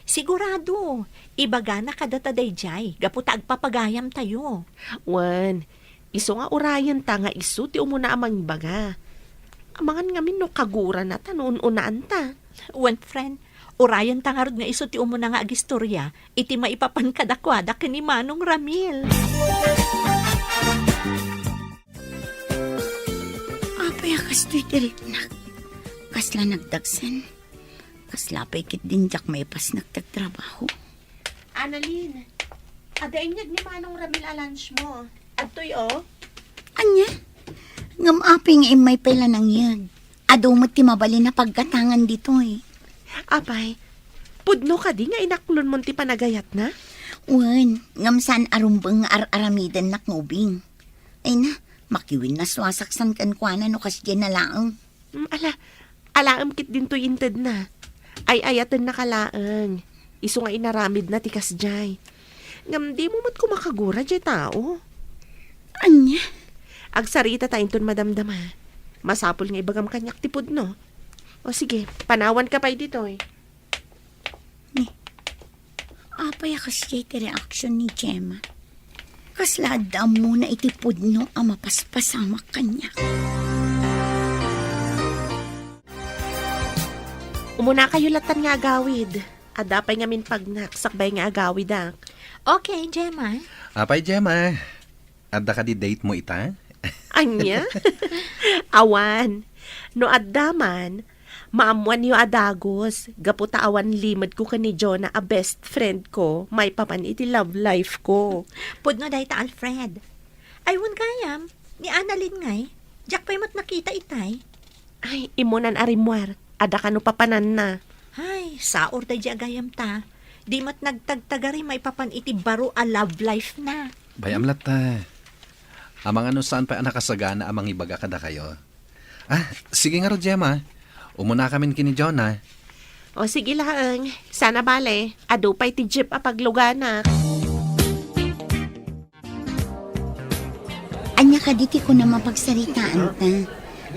sigurado, ibagana kadata daydiay gapu ta agpapagayamtayo. Wen, isu nga urayenta nga isu ti umuna a mangibaga. Amangan ngamin no kagurana ta no un-unaanta. Wen, friend, urayenta ngarud nga isu ti umuna nga agistorya iti maipapan kadakuada ken ni Manong Ramil. Apay a kastoy ti riknak? Kasla nagdagsen? Kasla pay ketdin diak maipasnek ti agtrabaho? Annalyn, adda inyeg ni Manong Ramil a lunch mo. Adtoy, oh. Ania? Ngem apay nga immay pay la nangyeg? Adu met ti mabalin a paggatangan ditoy. Apay, pudno kadi nga inaklonmon ti panagayatna? Wen, ngem saan a rumbeng nga ar-aramidennak nga ubing. Ay na, makiwin nasuasaksan kenkuana no kasdiay na laeng. Mm, ala, alaem ketdin toy intedna. Ay-ayatennaka laeng. Isu nga inaramidna ti kasdiay. Ngem dimo met koma kagura diay tao. Ania? Agsaritata inton madamdama. Masapul nga ibagam kaniak ti pudno. O sige, panawanka pay ditoy. Ni, apay a kasdiay ti reaksion ni Gemma? Kasla adda ammona iti pudno a mapaspasamak kaniak. Umunakayo latan nga agawid. Adda pay ngamin pagnak sakbay nga agawidak. Okay, Gemma. Apay, Gemma? Adda kadi date mo ita? Ania? Awan. No adda man, maammoanyo a dagus, gapu ta awan limedko ken ni Jonah a best friend ko, maipapan iti love life ko. Pudno dayta, Alfred. Ay, wen gayam, Ni Annalyn ngay, diak pay met nakita itay. Ay, immunan a rimmuar. Adda kano papananna. Ay, saor daydi agayamta. Di met nagtagtagari maipapan iti baro a love life na. Bay-am latta. Amangan no saan pay a nakasagana a mangibaga kadakayo. Ah, sige ngarud, Gemma. Umunakamin ken ni Jonah. O, sige laeng. Saan a bale, adu pay ti jeep a pagluganak. Ania kadi ti kunam a pagsaritaanta?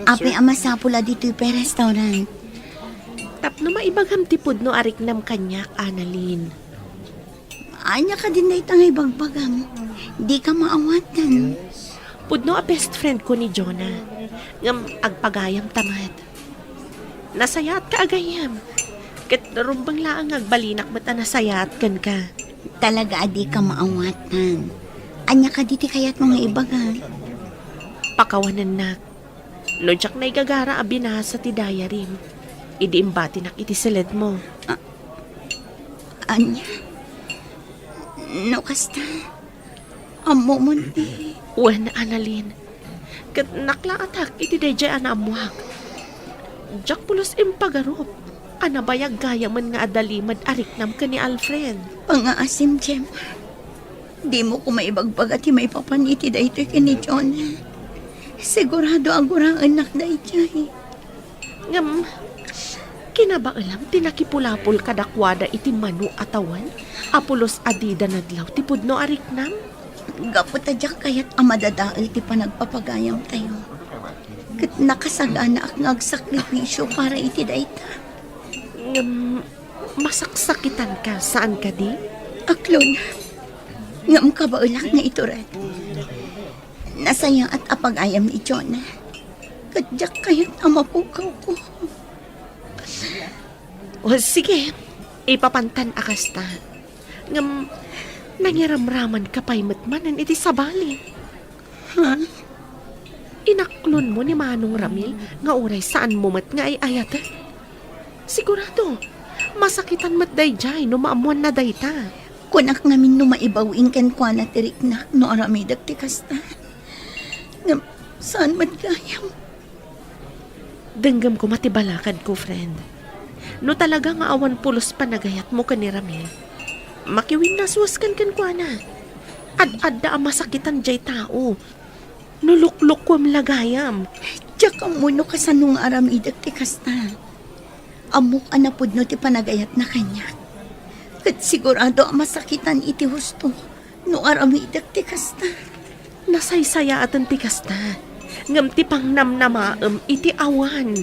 Apay a masapul a ditoy pay restaurant? Tapno maibagam ti pudno a riknam kaniak, Annalyn. Ania kadin dayta nga ibagbagam? Dika maawatan. Pudno a best friend ko ni Jonah. Ngem agpagayam ta met. Nasayaat ka, agayam. Ket rumbeng laeng nga agbalinak met a nasayaat kenka. Talaga a dika maawatan. Ania kadi ti kayatmo nga ibaga? Pakawanennak. No diak naigagara a binasa ti diaryem, idi imbatinak iti siledmo. A-, ania? No kasta, ammomon ti... Wen, Annalyn. Ket naklaatak iti daydiay a naammoak. Diak pulos impagarup a nabayag gayamen nga adda limed a riknam ken ni Alfred. Pangngaasim, Gemma. Dimo koma ibagbaga ti maipapan iti daytoy ken ni Jonah. Sigurado a guraennak daydiay. Ngem, kinabaelam ti nakipulapol kadakuada iti mano a tawen a pulos a dida nadlaw ti pudno a riknam? Gapu ta diak kayat a madadael ti panagpapagayamtayo. Ket nakasaganaak nga agsakripisio para iti dayta. Ngem, masaksakitanka, saan kadi? Aklon, ngem kabaelak nga itured. Nasayaat a pagayam ni Jonah. Ket diak kayat a mapukawko. O, sige. Ipapantan a kasta. Ngem, nangiramramanka pay met manen iti sabali. Ha? Inaklonmo ni Manong Ramil nga uray saanmo met nga ay-ayaten? Sigurado, masakitan met daydiay no maammoanna dayta. Kunak ngamin no maibaw-in kenkuana ti riknak no aramidek ti kasta. Ngem saan met gayam? Denggem koma ti balakadko, friend. No talaga nga awan pulos panagayatmo ken ni Ramil, makiwinnaswaskan kenkuana. Ad-adda a masakitan diay tao. No luklukuem la gayam. Diak ammo no kasano nga aramidek ti kasta. Ammok a napudno ti panagayatna kaniak. Ket sigurado a masakitan iti husto no aramidek ti kasta. Nasaysayaaten ti kasta, ngem ti pangnamnamaem iti awan.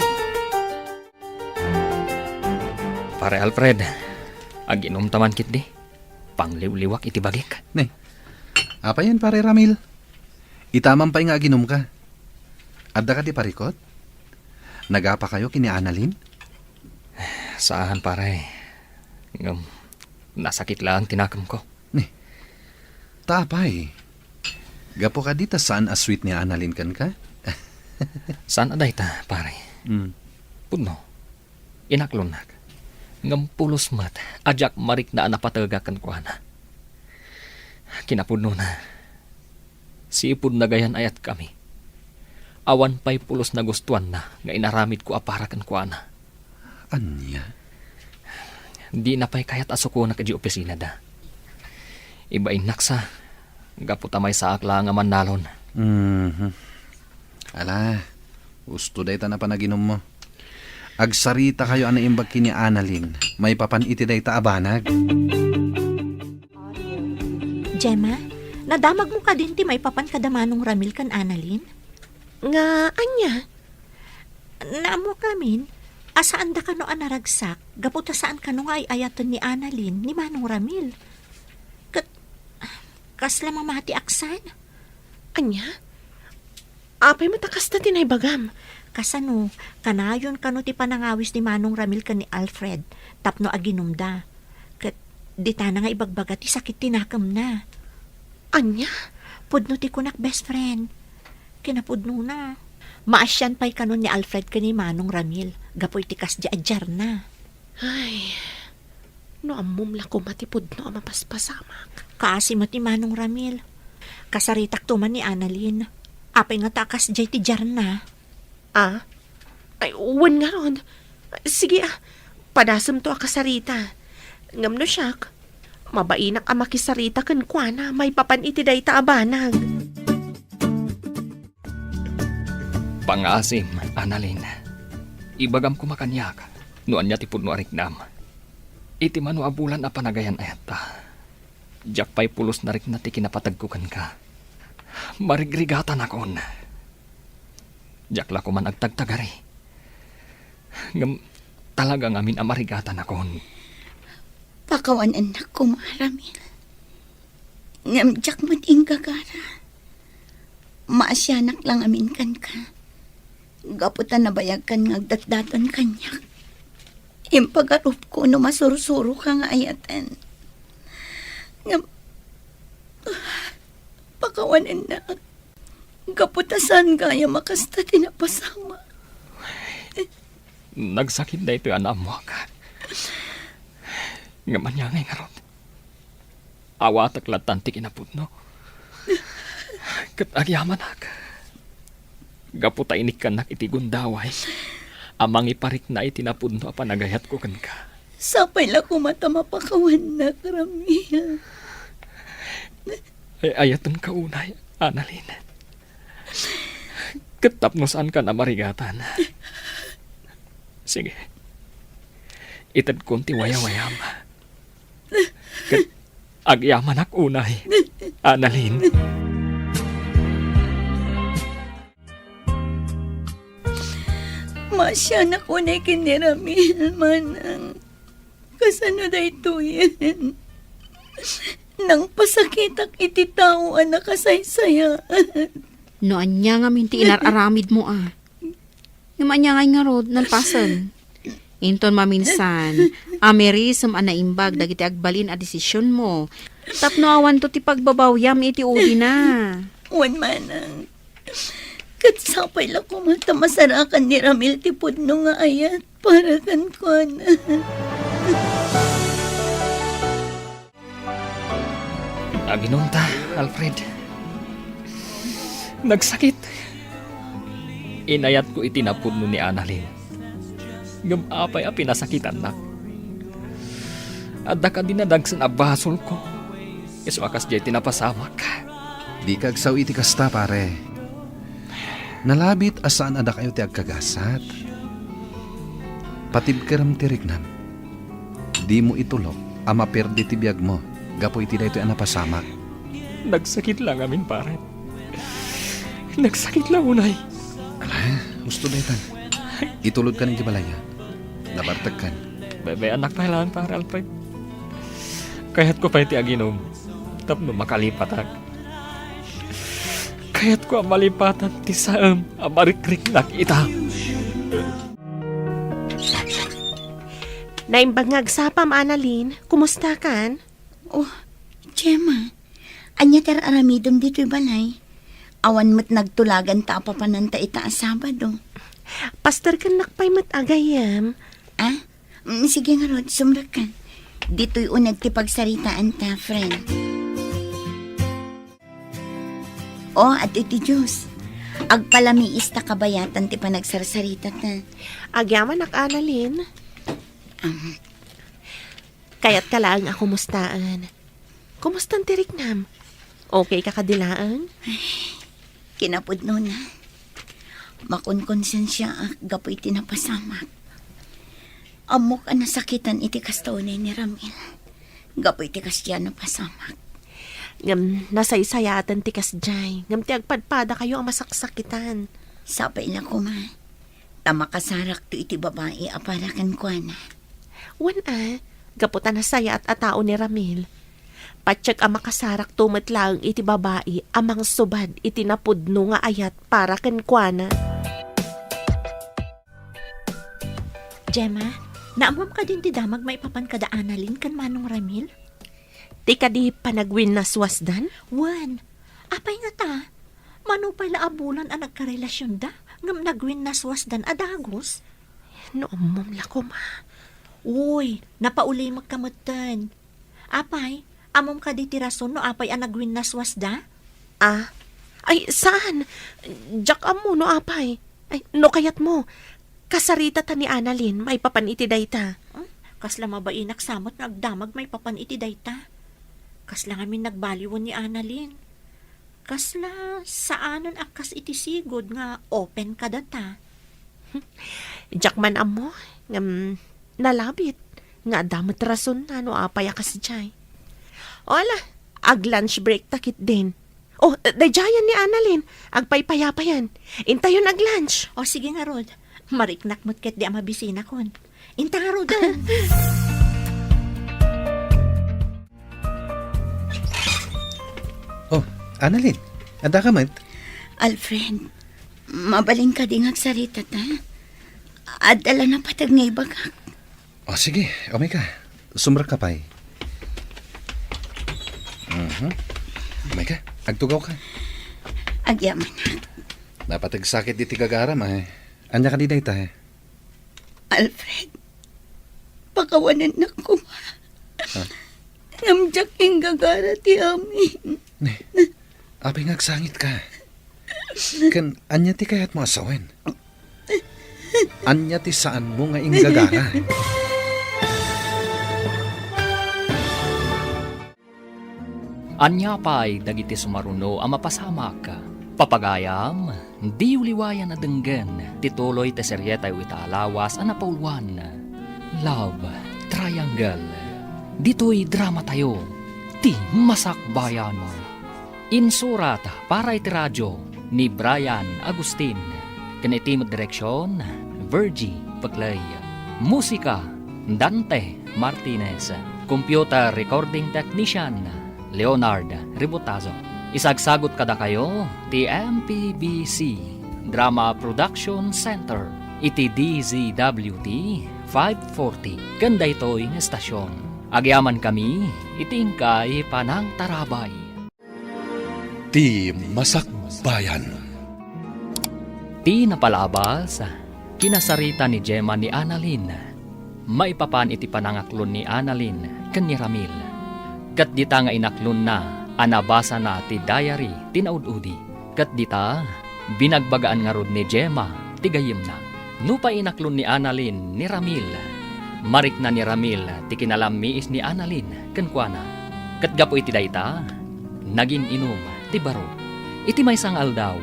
Pare Alfred, aginom ta man ketdi. Pangliwliwak iti bagik. Ne, apayen, Pare Ramil? Itaman pay nga aginumka. Adda kadi parikut? Nagapakayo ken ni Annalyn? Saan, pare. Ngem, nasakit laeng ti nakemko. Ne. Ta apay? Gapu kadi ta saan a sweet ni Annalyn kenka? Saan a dayta, pare. Mm. Pudno. Inaklonnak. Ngem pulos met a diak marikna a napatega kenkuana. Kinapudnona, sipud nagayan-ayatkami, awan pay pulos nagustuanna nga inaramidko a para kenkuana. Ania? Dina pay kayat a sukonak idiay opisinada. Ibainnak sa, gapu ta maysaak la nga mannalon. Mhm. Ala, husto dayta a panaginummo. Agsaritakayo a naimbag ken ni Annalyn maipapan iti dayta a banag. Gemma, nadamagmo kadin ti maipapan kada Manong Ramil ken Annalyn? Nga ania? Naammoak ngamin a saanda kano a naragsak gapu ta saan kano nga ay-ayaten ni Annalyn ni Manong Ramil. Ket kasla mamatiak san? Ania? Apay met a kasta ti naibagam? Kasano, kanayon kano ti panangawis ni Manong Ramil ken ni Alfred tapno aginumda. Ket ditana nga ibagbaga ti sakit ti nakemna. Ania? Pudno ti kunak, best friend. Kinapudnona, maasian pay kano ni Alfred ken ni Manong Ramil gapu iti kasdi a diarna. Ay, no ammom la koma ti pudno a mapaspasamak. Kaasi met ni Manong Ramil. Kasaritakto man ni Annalyn. Apay ngata a kasdiay ti diarna? Ah? Ay, wen ngarud. Sige, ah. Padasemto a kasarita. Ngem no siak, mabainak a makisarita kenkuana maipapan iti dayta a banag. Pangngaasim, Annalyn. Ibagam koma kaniak no ania ti pudno a riknam. Iti mano a bulan a panagayan-ayatta, diak pay pulos narikna ti kinapategko kenka. Marigrigatanakon. Diak la koman agtagtagari. Ngem talaga ngamin a marigatanakon. Pakawanennak koma, Ramil. Ngem diak met inggagara. Maasianak la ngamin kenka. Gapu ta nabayagkan nga agdatdaton kaniak. Impagarupko no masursuroka nga ayaten. Ngem, pakawanennak. Gapu ta saan gayam a kasta ti napasamak. Nagsakit daytoy a naammoak. Ngem ania ngay ngarud? Awatek lattan ti kinapudno. Ket agyamanak. Gapu ta inikkannak iti gundaway a mangiparikna iti napudno a panagayatko kenka. Sapay la koma ta mapakawannak, Ramil. Ay, ayatenka unay, Annalyn. Ket tapno saanka a marigatan. Sige. Itedkon ti wayawayam. Ket agyamanak unay, Annalyn. Maasianak unay ken ni Ramil, manang. Kasano daytoyen? Nangpasakitak iti tao a nakasaysayaat. No ania ngamin ti inar-aramidmo a. Ngem ania ngay ngarud, nalpasen? Inton maminsan, amirisem a naimbag dagiti agbalin a desisionmo. Tapno awanto ti pagbabawiam iti udina. Wen manang. Ket sapay la koma ta masarakan ni Ramil ti pudno nga ayat para kenkuana. Aginonta, Alfred. Nagsakit. Inayatko iti napudno ni Annalyn. Ngem apay a pinasakitannak? Adda kadi nadagsen a basolko? Isu a kasdiay ti napasamak. Dika agsao iti kasta, pare. Nalabit a saan a dakayo ti agkagasat. Patibkerem ti riknam. Dimo itulok a maperdi ti biagmo gapu iti daytoy a napasamak. Nagsakit la ngamin, pare. Nagsakit la unay. Ala, husto daytan. Itulodkan iti balay. Nabartekkan. Bay-ayannak pay laeng, Pare Alfred. Kayatko pay ti aginom tapno makalipatak. Kayatko a malipatan ti saem a marikriknak ita. Naimbag nga agsapam, Annalyn. Kumustakan? Oh, Gemma, ania ti ar-aramidem ditoy balay? Awan met nagtulagan ta apapananta ita a Sabado. Pastorkennak pay met a gayyem. Ah? Mm, sige ngarud, sumrekka. Ditoy uneg ti pagsaritaanan ta, friend. Oh, adtoy ti juice. Agpalamiis ta kabayatan ti panagsarsarita ta. Agyamanak, Annalyn. Um, Kayatka laeng a kumustaen. Kumustan ti riknam? Okay ka kadi laeng? Kinapudnona, makonkonsensiaak gapu iti napasamak. Ammok a nasakitan iti kasta unay ni Ramil gapu iti kasdiay a napasamak. Ngem nasaysayaaten ti kasdiay, ngem ti agpadpadakayo a masaksakitan. Sapay la koma. Ta makasarakto iti babai a para kenkuana. Wen a, gapu ta nasayaat a tao ni Ramil. Patiek a makasarakto met laeng iti babai a mangsubad iti napudno nga ayat para kenkuana. Gemma, naammom kadin ti damag maipapan kada Annalyn ken Manong Ramil? Ti kadi panagwinnaswasdan? Wen, apay ngata? Mano pay la a bulan a nagkarelasionda, ngem nagwinnaswasdan a dagus? No ammom la koma. Uy, napaulimekka metten. Apay, ammom kadi ti rason no apay a nagwinnaswasda? Ah, Ay, saan? Diak ammo no apay. Ay, no kayatmo, kasaritata ni Annalyn maipapan iti dayta. Hmm? Kasla mabainak sa met nga agdamag maipapan iti dayta. Kasla ngamin nagbaliwen ni Annalyn. Kasla saanen a kas iti sigud nga open kadata. Diak man ammo, ngem nalabit nga adda met rasonna no apay a kasdiay. O ala, ag-lunch break ta ketdin. O, daydiayen ni Annalyn, agpaypayapayan. Intayon ag-lunch. O, sige ngarud. Mariknak met ketdi a mabisinakon. Inta ngaruden. O, Annalyn, adda ka met? Alfred, mabalin kadi nga agsarita ta? Adda la napateg nga ibagak. O, sige, umay ka. Sumrekka pay. Mhm. Umay ka, agtugaw ka. Agyamanak. Napateg sakit iti gagaram, ay. Ania kadi dayta, eh? Alfred, pakawanennak koma. Ha? Ngem diak inggagara ti amin. Ne, apay nga agsangitka? Ken ania ti kayatmo a sawen? Ania ti saanmo nga inggagara? Ania pay dagiti sumaruno a mapasamak? Papagayam, diyo liwayan a denggen ti tuloy ti serietayo ita a lawas a napauluan, Love Triangle. Ditoy dramatayo, ti Masakbayan. Insurat para iti radio ni Brian Agustin, ken iti met direksion, Virgie Pecley. Musika, Dante Martinez. Computer recording technician, Leonard Ributazo. Isagsagut kadakayo ti M P B C Drama Production Center iti D Z W T five forty ken daytoy nga estasion. Agyamankami iti inkay panangtarabay. Ti Masakbayan. Ti napalabas, kinasarita ni Gemma ni Annalyn maipapan iti panangaklon ni Annalyn ken ni Ramil. Ket dita nga inaklonna a nabasana ti diary ti naud-udi. Ket dita, binagbagaan ngarud ni Gemma ti gayyemna. Nupay inaklon ni Annalyn ni Ramil, marikna ni Ramil ti kinalammiis ni Annalyn kenkuana. Ket gapu iti dayta, nagin-inum ti baro. Iti maysa nga aldaw,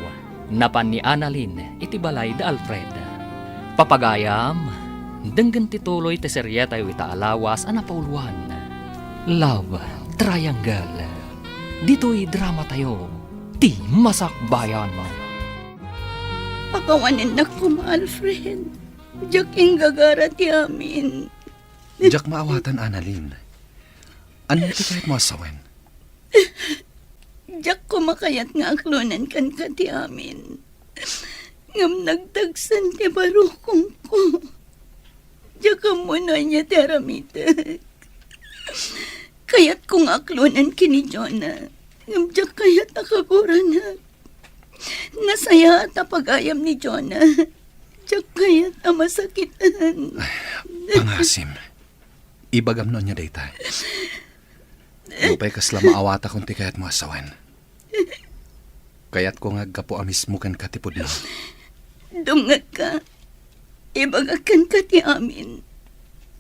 napan ni Annalyn iti balay da Alfred. Papagayam, denggen ti tuloy ti serietayo ita a lawas a napauluan, Love Triangle. Ditoy dramatayo, ti Masakbayan. Pakawanennak koma, Alfred. Diak inggagara ti amin. Diak maawatan, Annalyn. Ania ti kayatmo a sawen? Diak koma kayat nga aklonen kenka ti amin. Ngem nagdagsen ti barukongko. Diak ammo no ania ti aramitek. Kayatko nga aklonen ken ni Jonah, ngem diak kayat a kaguranak. Nasayaat a pagayam ni Jonah. Diak kayat a masakitan. Ay, pangasim. Ibagam no ania dayta. Nupay kasla maawatakon ti kayatmo a sawen, kayatko nga aggapu a mismo kenka ti pudno. Dumngegka. Ibagak kenka ti amin.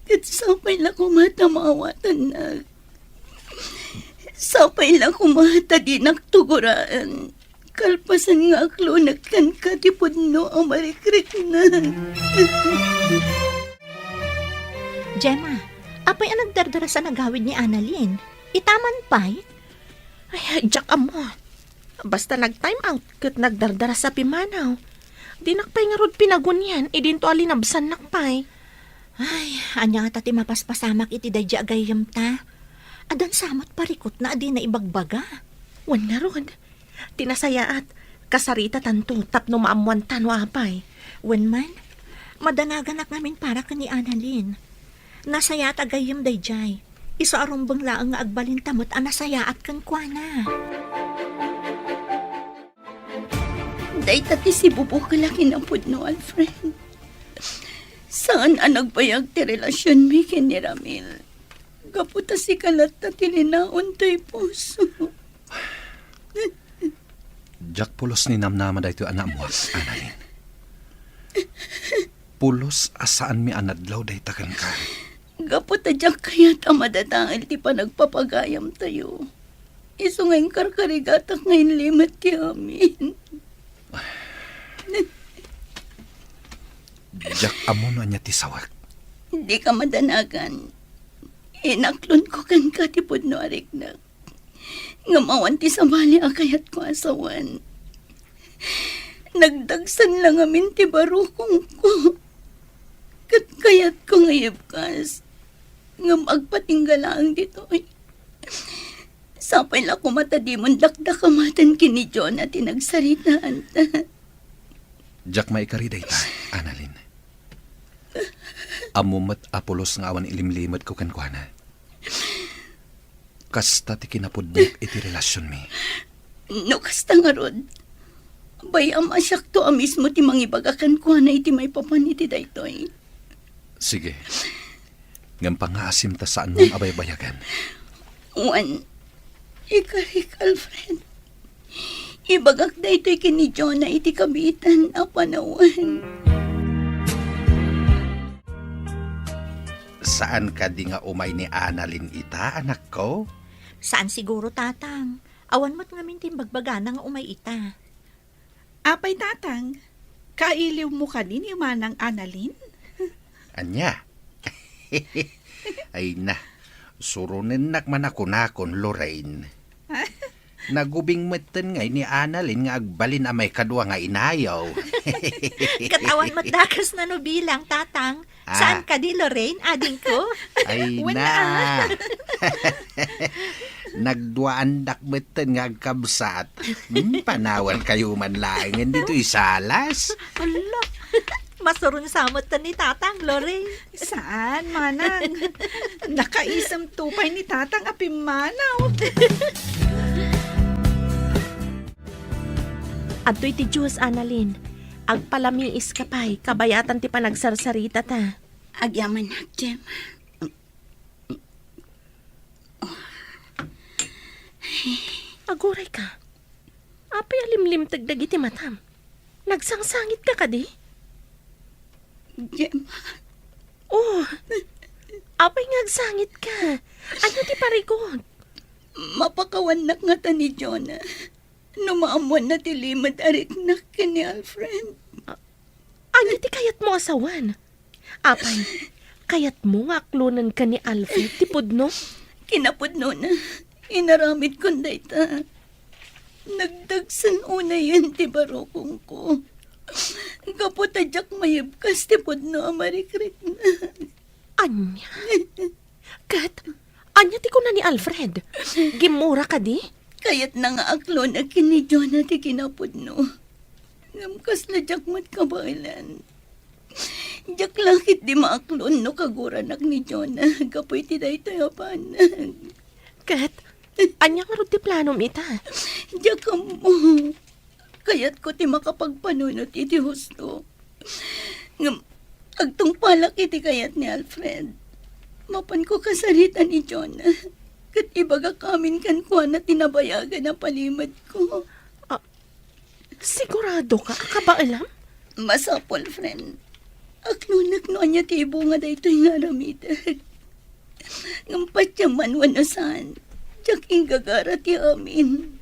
Ket sapay la koma ta maawatannak. Sapay la koma ta dinak tugoraen. Kalpasan nga aklonek kenka ti pudno a marikriknak. Gemma, apay a nagdardarasa a gawid ni Annalyn? Itaman pay? Ay, diak ammo. Basta nag-time out ket nagdardarasa pimanaw. Dinak pay ngarud pinagunian idinto a linabsannak pay. Ay, ania ngata ti mapaspasamak iti daydi a gayyemta? Addan sa met parikutna a dina ibagbaga. Wen ngarud, ti nasayaat, kasaritatanto tapno maammoanta no apay. Wen man, madanaganak ngamin para ken ni Annalyn. Nasayaat a gayyem daydiay. Isu a rumbeng laeng nga agbalinta met a nasayaat kenkuana. Dayta ti sibubukel a kinapudno, Alfred. Saan a nagbayag ti relasionmi ken ni Ramil. Gapu ta sika latta ti linaon toy puso. Diak pulos ni namnama daytoy a naammoak, Annalyn. Pulos a saanmi a nadlaw dayta kenka. Gapu ta diak kayat a madadael ti panagpapagayamtayo. Isu nga inkarkarigatak nga inlimed ti amin. Diak ammo no ania ti sawek. Dika madanagan. Inaklonko kenka ti pudno a riknak. Ngem awan ti sabali a kayatko a sawen. Nagdagsen la ngamin ti barukongko. Ket kayatko nga ibkas. Ngem agpatingga laeng ditoy. Sapay la koma ta dimon dakdakamaten ken ni Jonah ti nagsaritaanta. Diak maikari dayta, Annalyn. Ammom met a pulos nga awan ilimlimedko kenkuana. Kasta ti kinapudnok iti relasionmi. No kasta ngarud, bay-am a siakto a mismo ti mangibaga kenkuana iti maipapan iti daytoy. Sige. Ngem pangngaasim ta saanmon a baybayagen. Wen, ikarik, Alfred. Ibagak daytoy ken ni Jonah iti kabiitan a panawen. Saan kadi nga umay ni Annalyn ita, anakko? Saan siguro, Tatang. Awan met ngamin ti imbagbagana nga umay ita. Apay, Tatang, kailiwmo kadi ni Manang Annalyn? Ania? Ay na, suronennak man a kunakon, Lorraine. Nagubing metten ngay ni Annalyn nga agbalin a maikadua nga inayo. Ket awan met dakesna no bilang, Tatang. Ah. Saan kadi, Lorraine, adingko? Ay na. Nagduaandak metten nga agkabsat. Hmm, panawankayo man laengen ditoy salas. Ala, masuron sa metten ni Tatang, Lorraine. Saan, Manang? Nakaisemto pay ni Tatang a pimmanaw. Adtoy ti Dios, Annalyn. Agpalamiiska pay, kabayatan ti panagsarsaritata. Agyamanak, Jem. Agurayka. Apay a limlimteg dagiti matam? Nagsangsangitka kadi? Gemma. Oh, apay nga agsangitka? Ania ti parigot? Mapakawannak ngata ni Jonah no maammoanna ti limed a riknak ken ni Alfred. A-, ania ti kayatmo a sawen? Apay, kayatmo nga aklonenka ni Alfred ti pudno? Kinapudnona, inaramidkon dayta. Nagdagsen unayen ti barukongko. Gapu ta diak maibkas ti pudno a marikriknak. Ania? Ket, ania ti kuna ni Alfred? Gimmura kadi? Kayatna nga aklonek ken ni Jonah ti kinapudno. Ngem kasla diak met kabaelan. Diak la ketdi maaklon no kaguranak ni Jonah gapu iti daytoy a banag. Ket, ania ngarud ti planom ita? Diak ammo. Kayatko ti makapagpanunot iti husto. Ngem, agtungpalak iti kayat ni Alfred. Mapanko kasarita ni Jonah. Ket ibagak amin kenkuana ti nabayagan a palimedko. Ah, siguradoka a kabaelam? Masapul, friend. Aklonek no ania ti ibunga daytoy nga aramidek. Ngem patiem man wenno saan, diak inggagara ti amin.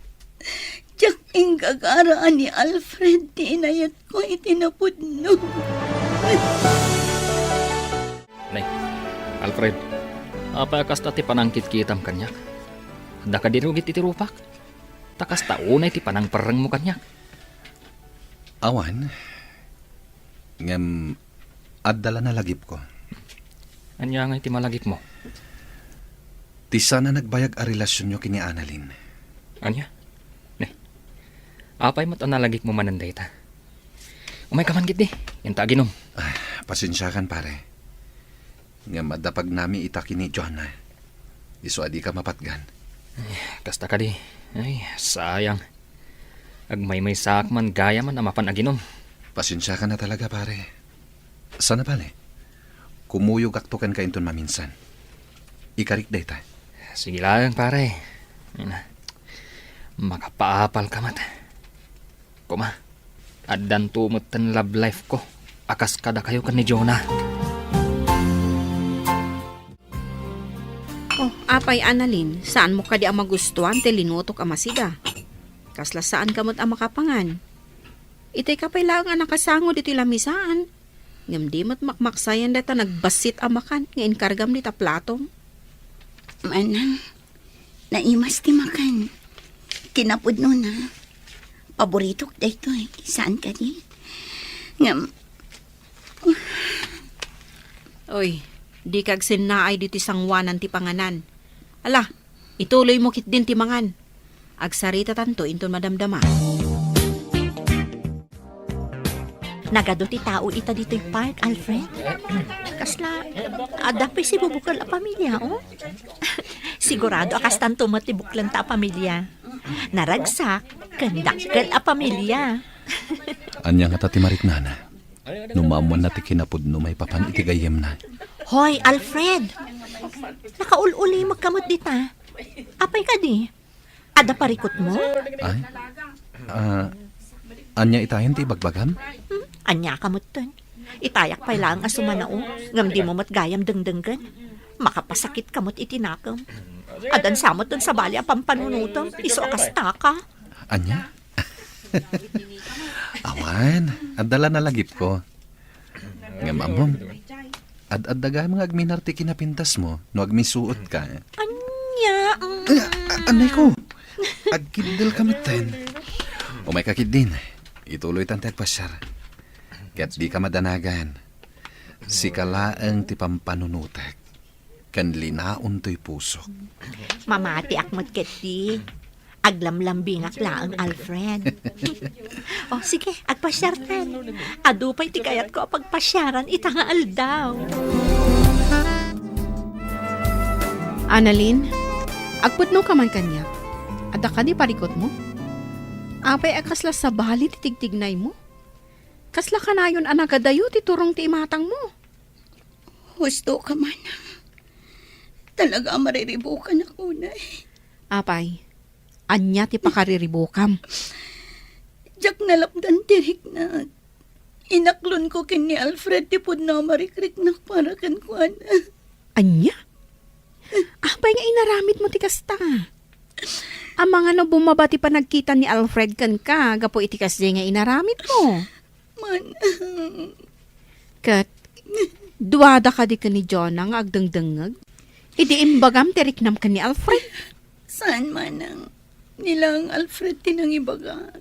Diak inggagara a ni Alfred ti inayatko iti napudno. Nay, Alfred, apay a kasta ti panangkitkitam kaniak? Adda kadi rugit iti rupak? Ta kasta unay ti panangperrengmo kaniak. Awan. Ngem, adda la nalagipko. Ania ngay ti malagipmo? Ti saan a nagbayag a relasionyo ken ni Annalyn. Ania? Ne. Apay met a nalagipmo manen dayta? Umayka man ketdi, inta aginom. Ah, pasensiakan, pare. Ngem adda pagnami ita ken ni Jonah. Isu a dika mapatgan. Ay, kasta kadi. Ay, sayang. Agmaymaysaak man gayamen a mapan aginom. Pasensiakan a talaga, pare. Sana bale, kumuyogakto kenka inton maminsan. Ikarik dayta. Sige laeng, pare. Ay na. Makapaapalka met. Koma, addanto metten love life ko a kas kadakayo ken ni Jonah. Oh, apay, Annalyn, saanmo kadi a magustuan ti linutok a masida? Kasla saanka met a makapangan. Itay ka pay laeng a nakasango ditoy lamisaan. Ngem di met makmaksayan dayta nagbassit a makan nga inkargam dita platom. Manang, naimas ti makan. Kinapudnona. Paboritok daytoy. Saan kadi? Ngem, Oy, dika agsennaay ditoy sangoanan ti panganan. Ala, ituloymo ketdin ti mangan. Agsaritatanto inton madamdama. Nagadu ti tao ita ditoy park, Alfred. Kasla, adda pay sibubukel a pamilia, oh? Sigurado a kastanto met ti buklenta a pamilia. Naragsak ken dakkel a pamilia. Ania ngata ti mariknana? No maammoanna ti kinapudno maipapan iti gayyemna. Hoy, Alfred! Nakaul-ulimekka met dita. Apay kadi? Adda parikutmo? Ay? Ah, ania itayen ti ibagbagam? Hmm? Ania ka metten? Itayak pay laeng a sumanao, ngem dimo met gayam dengdenggen. Makapasakit ka met iti nakem. Addan sa met ti sabali a pampanunotem, isu a kasta ka. Ania? Awan, adda la nalagipko. Ngem ammom, ad-adda gayam nga agminar ti kinapintasmo no agmisuotka. Ania? Mm. Ay, a-, anay ko. Agkiddel ka metten. Umayka ketdin. Ituloytan ti agpasiar. Ket dika madanagan. Sika laeng ti pampanunotek ken linaon toy pusok. Mamatiak met ketdi. Aglamlambingak laeng, Alfred. Oh, sige, agpasiartan. Adu pay ti kayatko a pagpasiaran ita nga aldaw. Annalyn, agpudno ka man kaniak. Adda kadi parikutmo? Apay a kasla sabali ti tigtignaymo? Kasla kanayon a nagadayo ti turong ti imatangmo? Husto ka, Manang. Talaga a mariribukanak unay. Apay, ania ti pakariribukam? Diak nalapdan ti riknak. Inaklonko ken ni Alfred ti pudno a marikriknak para kenkuana. Ania? Apay nga inaramidmo ti kasta? Amangan no bumaba ti panagkita ni Alfred kenka gapu iti kasdiay nga inaramidmo? Manang. Ket, duada kadi ken ni Jonah nga agdengdengngeg idi imbagam ti riknam ken ni Alfred? Saan, Manang. Ni laeng Alfred ti nangibagak.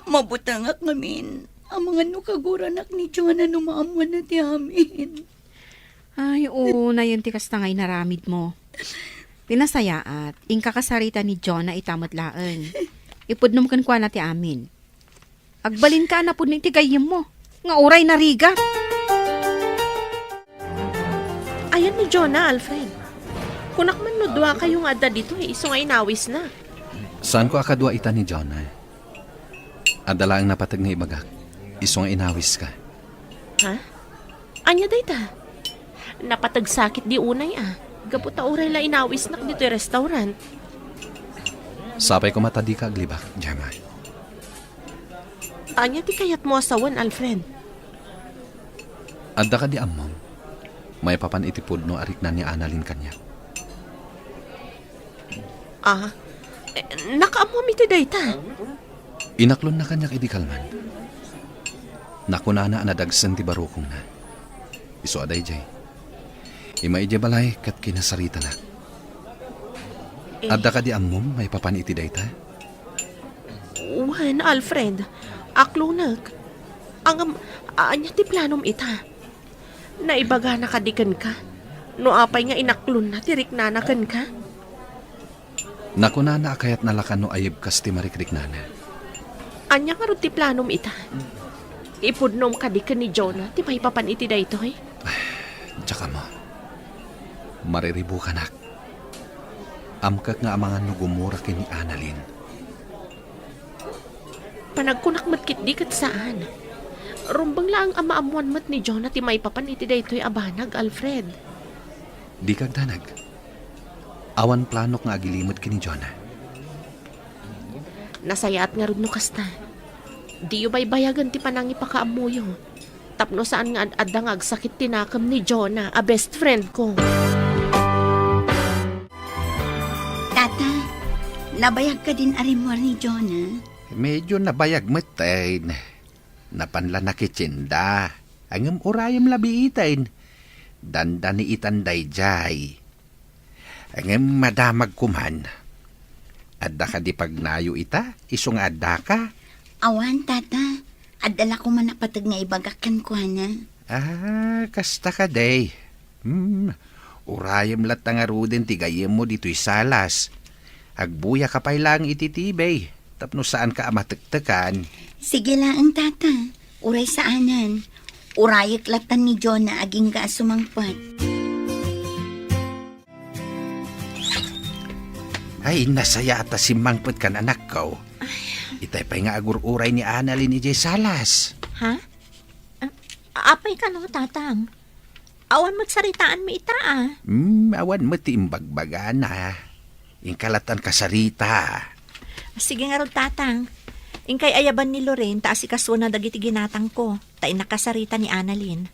Mabutengak ngamin. Amangan no kaguranak ni Jonah no maammoanna ti amin. Ay, unayen ti kasta nga inaramidmo. Ti nasayaat, inka kasarita ni Jonah ita met laeng. Ipudnom kenkuana ti amin. Agbalinka a napudno iti gayyemmo, nga uray narigat. Ayan ni Jonah, Alfred. Kunak man no duakayo nga adda ditoy, isu nga inawisna. Saanko a kadua ita ni Jonah. Adda laeng napateg nga ibagak, isu nga inawiska. Ha? Ania dayta? Napateg sakit di unay a. Gapu ta uray la inawisnak ditoy restaurant. Sapay koma ta dika aglibak, Gemma. Ania ti kayatmo a sawen, Alfred? Adda kadi ammom, maipapan iti pudno a rikna ni Annalyn kaniak. Ah, eh, nakaammom iti dayta? Inaklonna kaniak idi kalman. Nakunana a nadagsen ti barukongna. Isu a daydiay. Immay idiay balay ket kinasaritanak. Eh. Adda kadi ammom maipapan iti dayta? Wen, Alfred. Aklonek. Ngem, ania ti planom ita? Naibagana kadi kenka? No apay nga inaklonna ti riknana kenka? Nakunana a kayatna la kano a yibkas ti marikriknana. Ania ngarud ti planom ita? Ipudnom kadi ken ni Jonah ti maipapan iti daytoy? Diak ammo. Mariribukanak. Amkek nga amangan no gumura ken ni Annalyn. Panagkunak met ketdi ket saan. Rumbeng laeng a maammoan met ni Jonah ti maipapan iti daytoy a banag, Alfred. Dika agdanag. Awan planok nga agilimed ken ni Jonah. Nasayaat ngarud no kasta. Diyo baybayagen ti panangipakaammoyo. Tapno saan nga ad-adda nga agsakit ti nakem ni Jonah a best friend ko. Tata, nabayag kadin a rimmuar ni Jonah? Medyo nabayag met, eh. Napan la nakitsinda. Ngem urayem la biiten. Dandani itan daydiay. Ngem madamag koman. Adda kadi pagnayo ita, isu nga addaka? Awan, Tata. Adda la koman a pateg nga ibagak kenkuana. Ah, kasta kadi. Hmm, urayem latta ngaruden ti gayyemmo ditoy salas. Agbuyaka pay laeng iti T V tapno saanka a matektekan. Sige laeng, Tata. Uray saanen. Urayek latta ni Jonah agingga a sumangpet. Ay, nasayaat a simmangpetkan, anakko. Itay pay nga agur-uray ni Annalyn idiay salas. Ha? Ah, apay kano, Tatang? Awan met saritaanmi ita, a. Hmm, awan met ti imbagbagana. Inka latta a kasarita. Sige ngarud, Tatang. Inkay ayaban ni Lorraine ta asikasuona dagiti ginatangko, ta innakasarita ni Annalyn.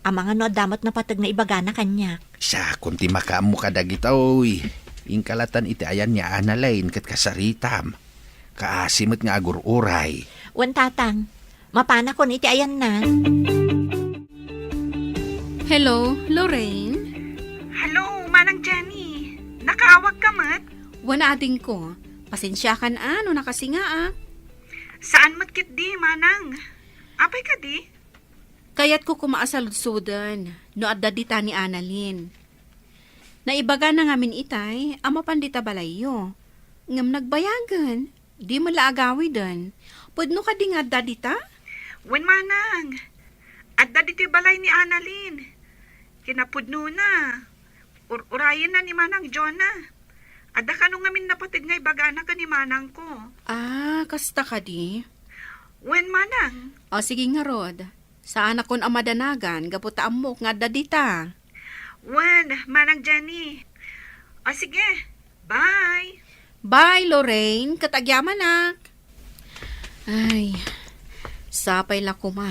Amangan no adda met napateg nga ibagana kaniak. Siakon ti makaammo kadagitoy. Inka latta iti ayan ni Annalyn ket kasaritam. Kaasi met nga agur-uray. Wen, Tatang. Mapanakon iti ayanna. Hello, Lorraine? Hello, Manang Jenny. Nakaawagka met? Wen, adingko. Pasensiakan a no nakasingaak. Saan met ketdi, Manang? Apay kadi? Kayatko koma a saludsuden no adda dita ni Annalyn. Naibagana ngamin itay a mapan dita balayyo. Ngem nagbayagen, di met la agawiden. Pudno kadi nga adda dita? Wen, Manang. Adda ditoy balay ni Annalyn. Kinapudnona, ur-urayenna ni Manang Jonah. Adda kano ngamin napateg nga ibagana ken ni manangko. Ah, kasta kadi? Wen, Manang. O, sige ngarud. Saanakon a madanagan gapu ta ammok nga adda dita. Wen, Manang Jenny. O, sige. Bye. Bye, Lorraine. Ket agyamanak. Ay, sapay la koma.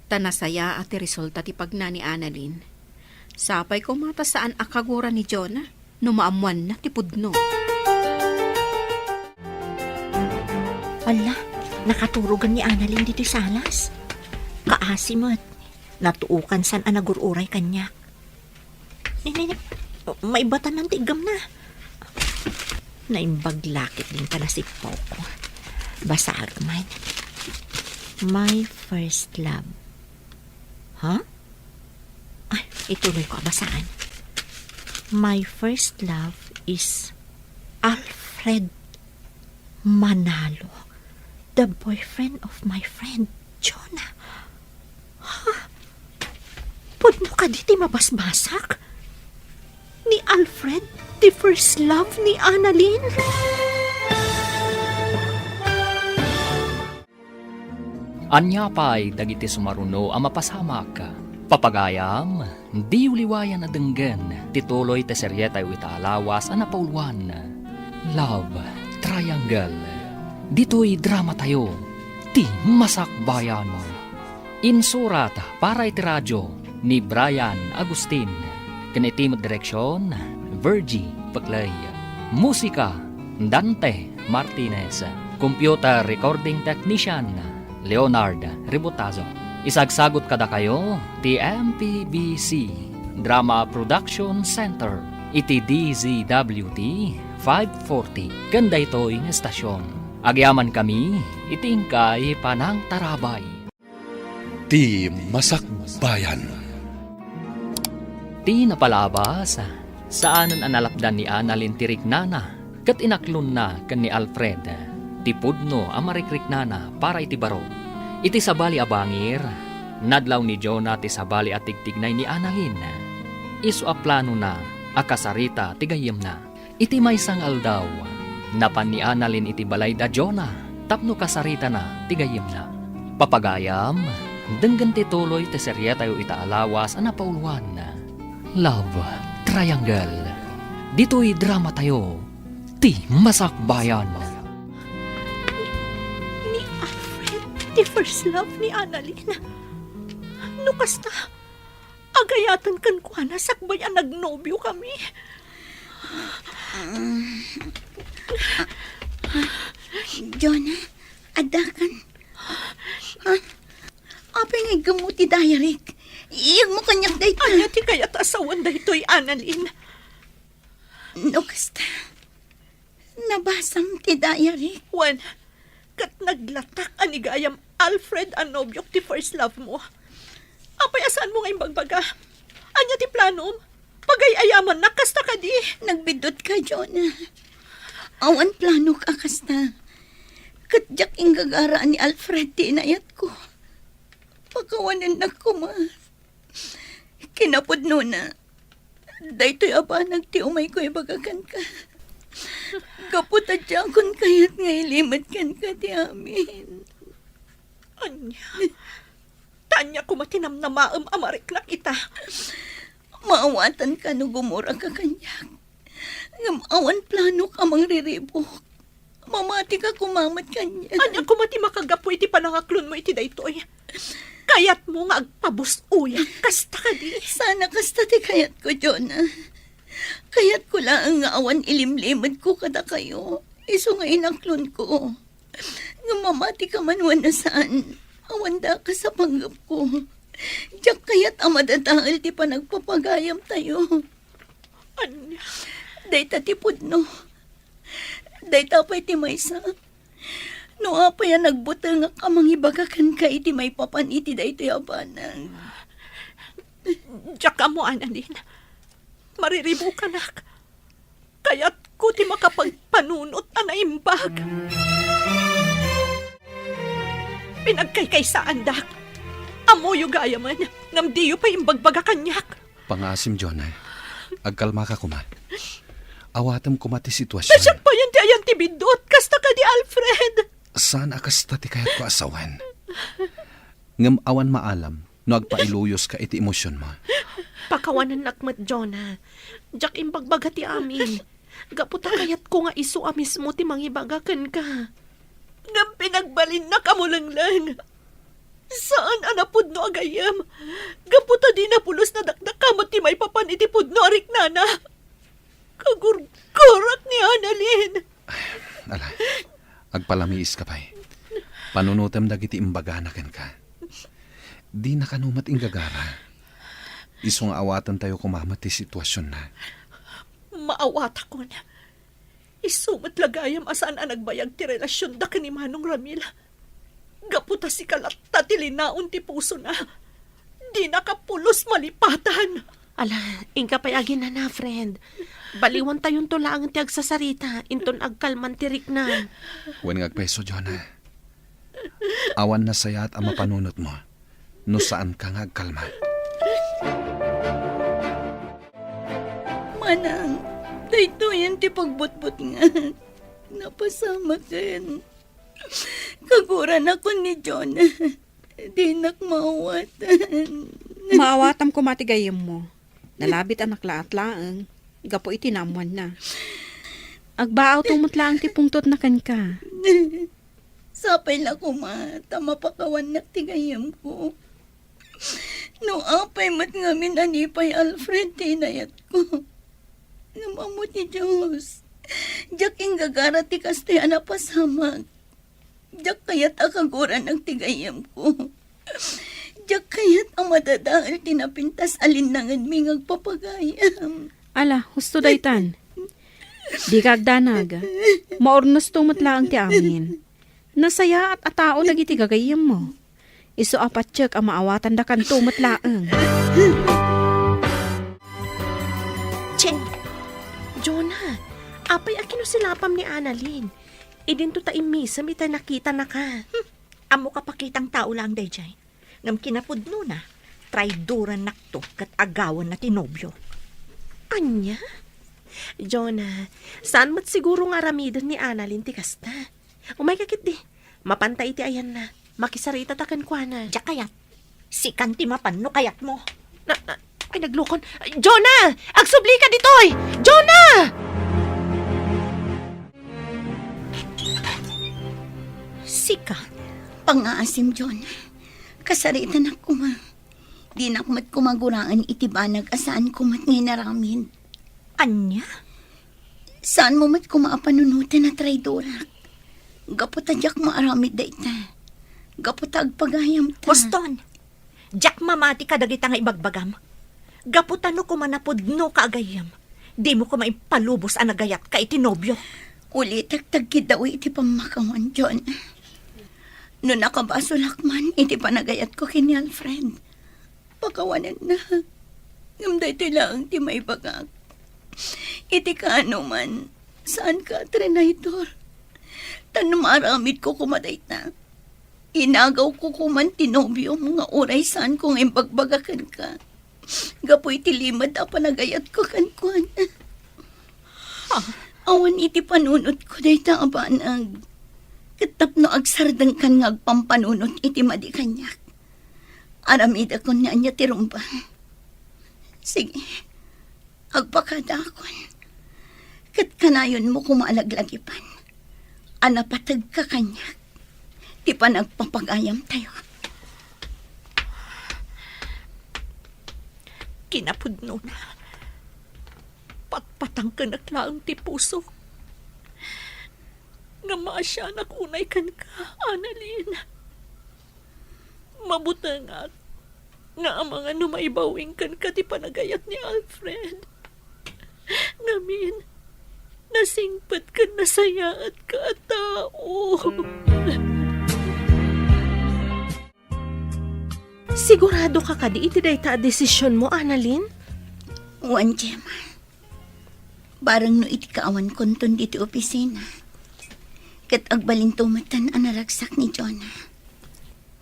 Ta nasayaat ti resulta ti pagna ni Annalyn. Sapay koma ta saan a kagura ni Jonah no maammoanna ti pudno. Alla, nakaturogan ni Annalyn ditoy salas. Kaasi met, natuokan saan a nagur-uray kaniak. Ni, ni, ni, maibatan ti iggamna. Naimbag la ketdin panasipawko. Basaek man. My first love. Ha? Ay, ituloyko a basaan. My first love is Alfred Manalo, the boyfriend of my friend Jonah. Ha? Pudno kadi ti mabasbasak? Ni Alfred, the first love ni Annalyn? Ania pay dagiti sumaruno a mapasamak? Papagayam, diyo liwayan a denggen ti tuloy ti serietayo ita a lawas a napauluan, Love Triangle. Ditoy dramatayo, ti Masakbayan. Insurat para iti radio ni Brian Agustin, ken iti met direksion, Virgie Peclay. Musika, Dante Martinez. Computer recording technician, Leonard Ributazo. Isagsagut kadakayo ti M P B C Drama Production Center iti D Z W T five forty ken daytoy nga estasion. Agyamankami iti inkay panangtarabay. Ti Masakbayan. Ti napalabas, saanen a nalapdan ni Annalyn ti riknana ket inaklonna ken ni Alfred ti pudno a marikriknana para iti baro. Iti sabali a bangir, nadlaw ni Jonah ti sabali a tigtignay ni Annalyn. Isu a planona a kasarita ti gayyemna. Iti maysa nga aldaw, napan ni Annalyn iti balay da Jonah tapno kasaritana ti gayyemna. Papagayam, denggen ti tuloy ti serietayo ita a lawas a napauluan, Love Triangle. Ditoy dramatayo, ti Masakbayan. Ni, ni Alfred? ti first love ni Annalyn. No kasta, agayaten kenkuana sakbay a nagnobiokami. Jonah, addakan. Ah, apay nga iggemmo ti diaryk? Iyegmo kaniak dayta. Ania ti kayat a sawen daytoy, Annalyn? No kasta, nabasam ti diaryk. Wen, ket naglatak a ni gayam Alfred a nobiok ti first love mo. Apay a saanmo nga imbagbaga? Ania ti planom? Pagay-ayamannak kasta kadi? Nagbiddutka, Jonah. Awan planok a kasta. Ket diak inggagara a ni Alfred ti inayatko. Pakawanennak koma. Kinapudnona, daytoy a banag ti umayko ibaga kenka. Gapu ta diakon kayat nga ilimed kenka ti amin. Ania? Ta ania koma ti namnamaem a mariknak ita? Maawatanka no gumuraka kaniak. Ngem awan planok a mangriribuk. Mamatika koma met kaniak. Ania koma ti makagapu iti panangaklonmo iti daytoy? Kayatmo nga agpabus-oyak kasta kadi? Saan a kasta ti kayatko, Jonah. Kayatko laeng nga awan ilimlimedko kadakayo, isu nga inaklonko. Ngem mamatika man wenno saan, awan dakes a panggepko. Diak kayat a madadael ti panagpapagayamtayo. Ania? Dayta ti pudno. Dayta pay ti maysa. No apay a nagbutengak a mangibaga kenka iti maipapan iti daytoy a banag. Diak ammo, Annalyn. Mariribukanak. Kayatko ti makapagpanunot a naimbag. Pinagkaykaysaandak. Ammoyo gayamen, ngem diyo pay imbagbaga kaniak. Pangaasim, Jonah. Agkalmaka koma. Awatem koma ti sitwasion. Ta siak payen ti ayan ti biddut, kasta kadi, Alfred. Saan a kasta ti kayatko a sawen. Ngem awan maalam no agpailuyoska iti emosionmo. Pakawanennak met, Jonah. Diak imbagbaga ti amin. Gapu ta kayatko nga isu a mismo ti mangibaga kenka. Ngem pinagbalinnak a mulengleng. Saan a napudno a gayyem. Gapu ta dina pulos nadakdakama ti maipapan iti pudno a riknana. Kagurgurak ni Annalyn. Ala, agpalamiiska pay. Panunotem dagiti imbagana kenka. Dina kano met inggagara. Isu nga awatentayo koma met ti situasionna. Maawatakon. Isu met la gayam a saan a nagbayag ti relasionda ken ni Manong Ramil. Gapu ta sika latta ti linaon ti pusona. Dinaka pulos malipatan. Ala, inka pay aginana, friend. Baliwantayonto laeng ti agsasarita inton agkalman ti riknam. Wen nga agpayso, Jonah. Awan nasayaat a mapanunotmo no saanka nga agkalma. Manang, daytoyen ti pagbutbutngan. Napasamaken. Kaguranakon ni Jonah. Dinak maawatan. Maawatam koma ti gayyemmo. Nalabit a naklaat laeng gapu iti naammoanna. Agbaawto met laeng ti pungtotna kenka. Sapay la koma ta mapakawannak ti gayyemko. No apay met ngamin a ni pay Alfred ti inayatko. Ngem ammo ti Dios, diak inggagara ti kastoy a napasamak. Diak kayat a kaguranak ti gayyemko. Diak kayat a madadael ti napintas a linnangenmi nga agpapagayam. Ala, husto daytan. Dika agdanag. Maurnosto met laeng ti amin. Nasayaat a tao dagiti gagayyemmo. Isu a patiek a maawatandakanto met laeng. Che! Jonah, apay a kinusilapam ni Annalyn? Idinto ta immisem iti nakitanaka. Hmm, ammok a pakitang tao laeng daydiay. Ngem kinapudnona, traidorannakto ket agawanna ti nobio. Ania? Jonah, saan met siguro nga aramiden ni Annalyn ti kasta? Umayka ketdi. Mapanta iti ayanna. Makisaritata kenkuana. Diak kayat. Sikan ti mapan no kayatmo. Na, na, ay, naglukon. Jonah! Agsublika ditoy! Jonah! Sika? Pangngaasim, Jonah. Kasaritanak koma. Dinak met koma guraen iti banag a saanko met nga inaramid. Ania? Saanmo met koma a panunoten a traidorak. Gapu ta diak maaramid dayta. Gapu ta agpagayamta. Huston! Diak mamati kadagita nga ibagbagam. Gapu ta no koma napudnoka a gayyem, dimo koma impalubos a nagayatka iti nobio. Ulitek ta agkiddawi iti pammakawan, Jonah. No nakabasolak man iti panagayatko ken ni Alfred, pakawanennak. Ngem daytoy laeng ti maibagak. Iti kaanoman, saanka a trinaydor. Ta no maaramidko koma dayta, inagawko koman ti nobiom nga uray saanko nga imbagbaga kenka. Gapu iti limed a panagayatko kenkuana. Ah. Awan iti panunotko dayta a banag. Ket tapno agsardengkan nga agpampanunot iti madi kaniak, aramidakon nga ania ti rumbeng. Sige, agpakadaakon. Ket kanayonmo koma a laglagipan a napategka kaniak ti panagpapagayamtayo. Kinapudnona, patpatangkenak laeng ti pusok nga maasianak unay kenka, Annalyn. Mabutengak nga amangan no maibaw-ing kenka ti panagayat ni Alfred. Ngamin, nasingpet ken nasayaatka a tao. Siguradoka kadi iti dayta a desisionmo, Annalyn? Wen, Gemma. Bareng no iti kaawankonton ditoy opisina, ket agbalinto metten a naragsak ni Jonah.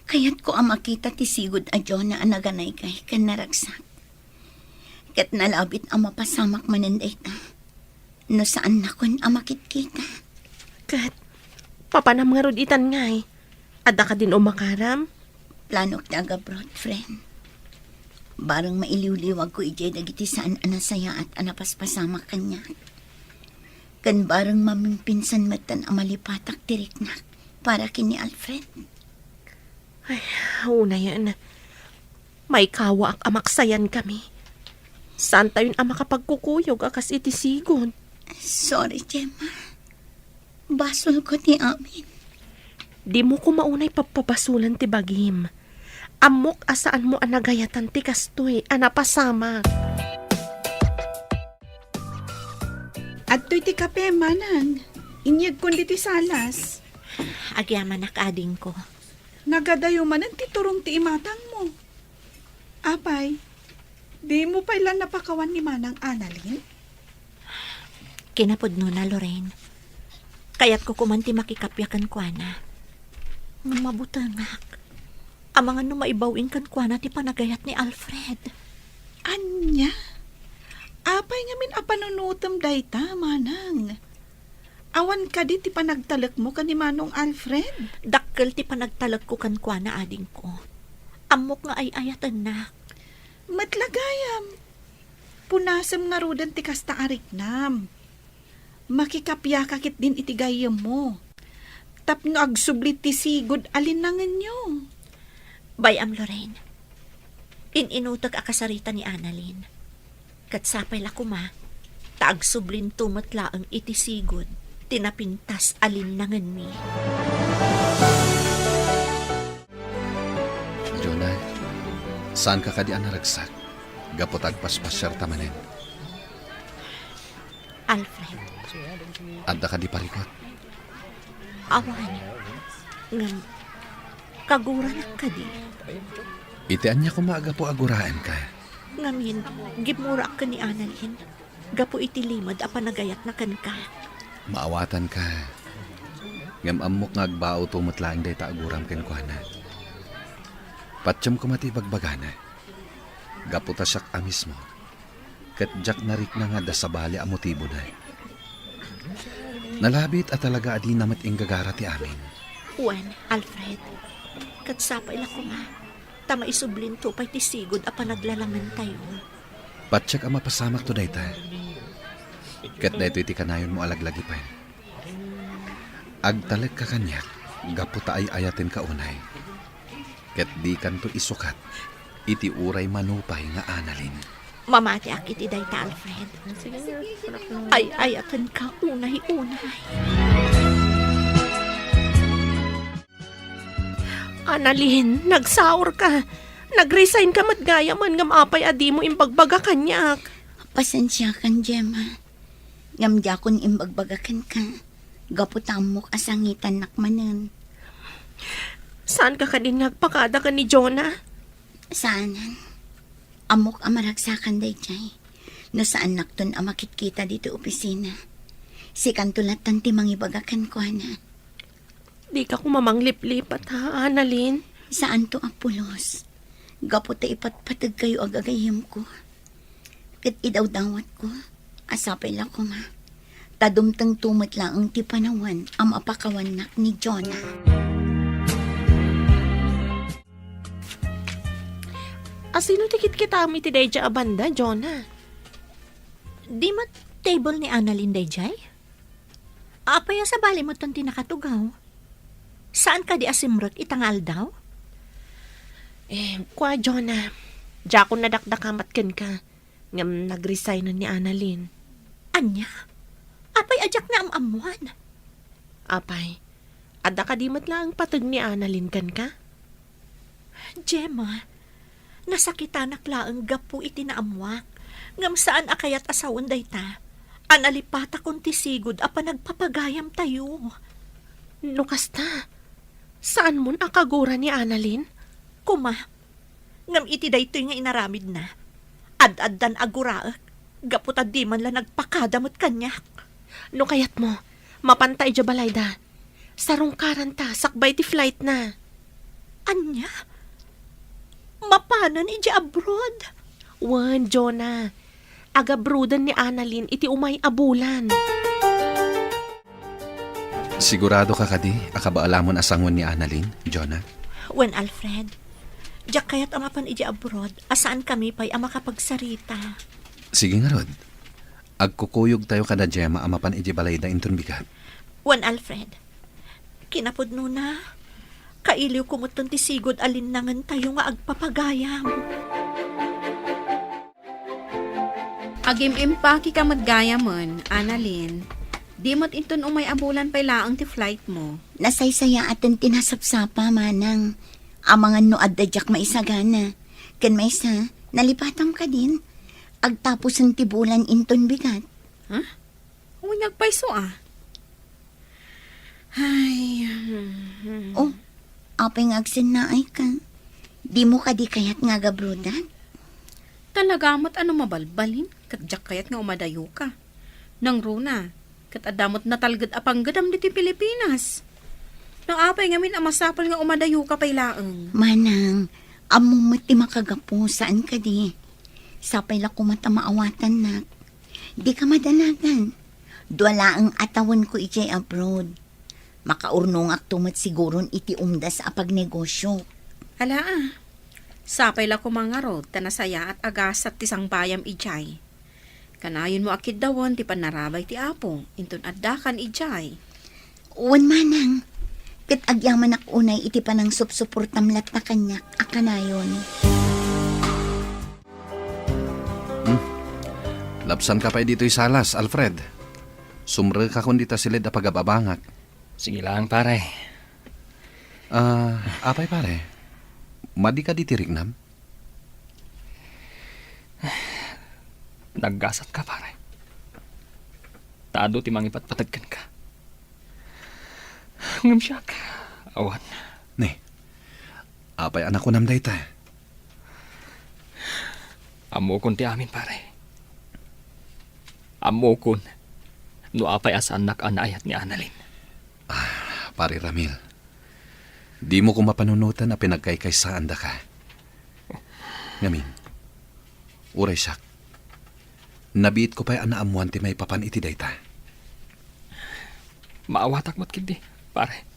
Kayatko a makita ti sigud a Jonah a naganaygay ken naragsak. Ket nalabit a mapasamak manen dayta no saannakon a makitkita. Ket papanam ngarud itan ngay? Adda kadin umakaram? Planok ti agabroad, friend. Bareng mailiwliwagko idiay dagiti saan a nasayaat a napaspasamak kaniak. Ken bareng mamimpinsan metten a malipatak ti riknak para ken ni Alfred. Ay, unayen. Maikawaak a maksayankami. Saantayon a makapagkukuyog a kas iti sigud. Sorry, Gemma. Basolko ti amin. Dimo koma unay pappabasolen ti bagim. Ammok a saanmo a nagayatan ti kastoy a napasamak. Adtoy ti kape, manang. Inyegkon ditoy salas. Agyamanak, adingko. Nagadayo manen ti turong ti imatangmo. Apay, dimo pay la napakawan ni Manang Annalyn? Kinapudnona, Lorraine. Kayatko koman ti makikappia kenkuana. Ngem mabutengak. Amangan no maibaw-ing kenkuana ti panagayat ni Alfred. Ania? Apay ngamin a panunotem dayta, manang? Awan kadi ti panagtalekmo ken ni Manong Alfred? Dakkel ti panagtalekko kenkuana, adingko. Ammok nga ay-ayatennak. Met la gayam. Punasem ngaruden ti kasta a riknam. Makikapiaka ketdin iti gayyemmo. Tapno agsubli ti sigud a linnangenyo. Bay-am, Lorraine. In-inutek a kasarita ni Annalyn. Ket sapay la koma, ta agsublinto met laeng iti sigud ti napintas a linnangenmi. Jonah, saanka kadi a naragsak gapu ta agpaspasiarta manen? Alfred. Adda kadi parikut? Awan. Ngem, kaguranak kadi? Iti ania koma a gapu a guraenka? Ngamin, gimmurak ken ni Annalyn gapu iti limed a panagayatna kenka. Maawatanka. Ngem ammok nga agbaawto met laeng dayta a guram kenkuana. Patiem koma ti ibagbagana. Gapu ta siak a mismo, ket diak narikna nga adda sabali a motibona. Nalabit a talaga a dina met inggagara ti amin. Wen, Alfred, ket sapay la koma, ta maisublinto pay ti sigud a panaglalamentayo. Patiek a mapasamakto dayta. Ket daytoy ti kanayonmo a laglagipen. Agtalekka kaniak, Gapu ta ay-ayatenka unay, ket dikanto isukat iti uray manupay nga Annalyn. Mamatiak iti dayta, Alfred. Sige nga, anak na. Ay-ayatenka unay-unay. Annalyn, nagsaorka. Nag-resign ka met gayamen ngem apay a dimo imbagbaga kaniak? Pasensiakan, Gemma. Ngem diakon imbagbaga kenka, gapu ta ammok a sangitannak manen. Saanka kadin nga agpakada ken ni Jonah? Saanen. Ammok a maragsakan daydiay. No saannakton a makitkita ditoy opisina, sikanto lattan ti mangibaga kenkuana. Dika koma mangliplipat, ha, Annalyn? Saanto a pulos. Gapu ta ipatpategkayo a gagayyemko. Ket idawdawatko a sapay la koma ta dumtengto met laeng ti panawen a mapakawannak ni Jonah. A sino ti kitkitam iti daydiay a banda, Jonah? Di met table ni Annalyn daydiay? Apay a sabali metten ti nakatugaw? Saan kadi a simrek ita nga aldaw? Eh, kua, Jonah, diakon nadakdakamat kenka, ngem nagresignen ni Annalyn. Ania? Apay a diak naam-ammoan? Apay, adda kadi met laeng pateg ni Annalyn kenka? Gemma, nasakitanak laeng gapu iti naammoak, ngem saan a kayat a sawen dayta a nalipatakon ti sigud a panagpapagayamtayo. No kasta, saanmon a kagura ni Annalyn? Koma, ngem iti daytoy nga inaramidna, ad-addan a guraek gapu ta di man la nagpakada met kaniak. No kayatmo, mapanta idiay balayda. Sarungkaranta sakbay ti flightna. Ania? Mapanen idiay abroad? Wen, Jonah. Agabroaden ni Annalyn iti umay a bulan. Siguradoka kadi a kabaalamon a sangoen ni Annalyn, Jonah? Wen, Alfred. Diak kayat a mapan idiay abroad a saankami pay a makapagsarita. Sige ngarud. Agkukuyogtayo kada Gemma a mapan idiay balayda inton bigat. Wen, Alfred, kinapudnona, kailiwko metten ti sigud a linnangentayo nga agpapagayam. Agim-impakika met gayamen, Annalyn. Di met inton umay a bulan pay laeng ti flightmo. Nasaysayaaten ti nasapsapa, manang. Amangan no adda diak maisagana. Ken maysa, nalipatam kadin. Agtapusen ti bulan inton bigat. Ha? Wen, agpayso a. Ay. Oh, apay nga agsennaayka? Dimo kadi kayat nga agabroadan? Talaga met a no mabalbalin, ket diak kayat nga umadayoka. Nangruna, ket adda met natalged a panggedam ditoy Pilipinas. No apay ngamin a masapul nga umadayoka pay laeng? Manang, ammom met ti makagapu, saan kadi? Sapay la koma ta maawatannak. Dika madanagan. Dua laeng a tawenko idiay abroad. Makaurnongakto met siguron iti umdas a pagnegosio. Ala a. Sapay la koma ngarud ta nasayaat a gasat ti sangbayam idiay. Kanayonmo a kiddawen ti pannarabay ti Apo inton addakan idiay. Wen manang, ket agyamanak unay iti panangsupsuportam latta kaniak a kanayon. Hmm. Lapsanka pay ditoy salas, Alfred. Sumrekakon dita siled a pagababangak. Sige lang, pare. Ah, apay, pare? Madi kadi ti riknam? Naggasatka, pare. Ta adu ti mangipatpateg kenka. Ngem siak, awan. Ne, apay a nakunam dayta? Ammokon ti amin, pare. Ammokon no apay a saannak a naayat ni Annalyn. Ah, Pare Ramil, dimo koma panunoten a pinagkaykaysaandaka. Ngamin, uray siak, nabiitko pay a naammoan ti maipapan iti dayta. Maawatak met ketdi, pare.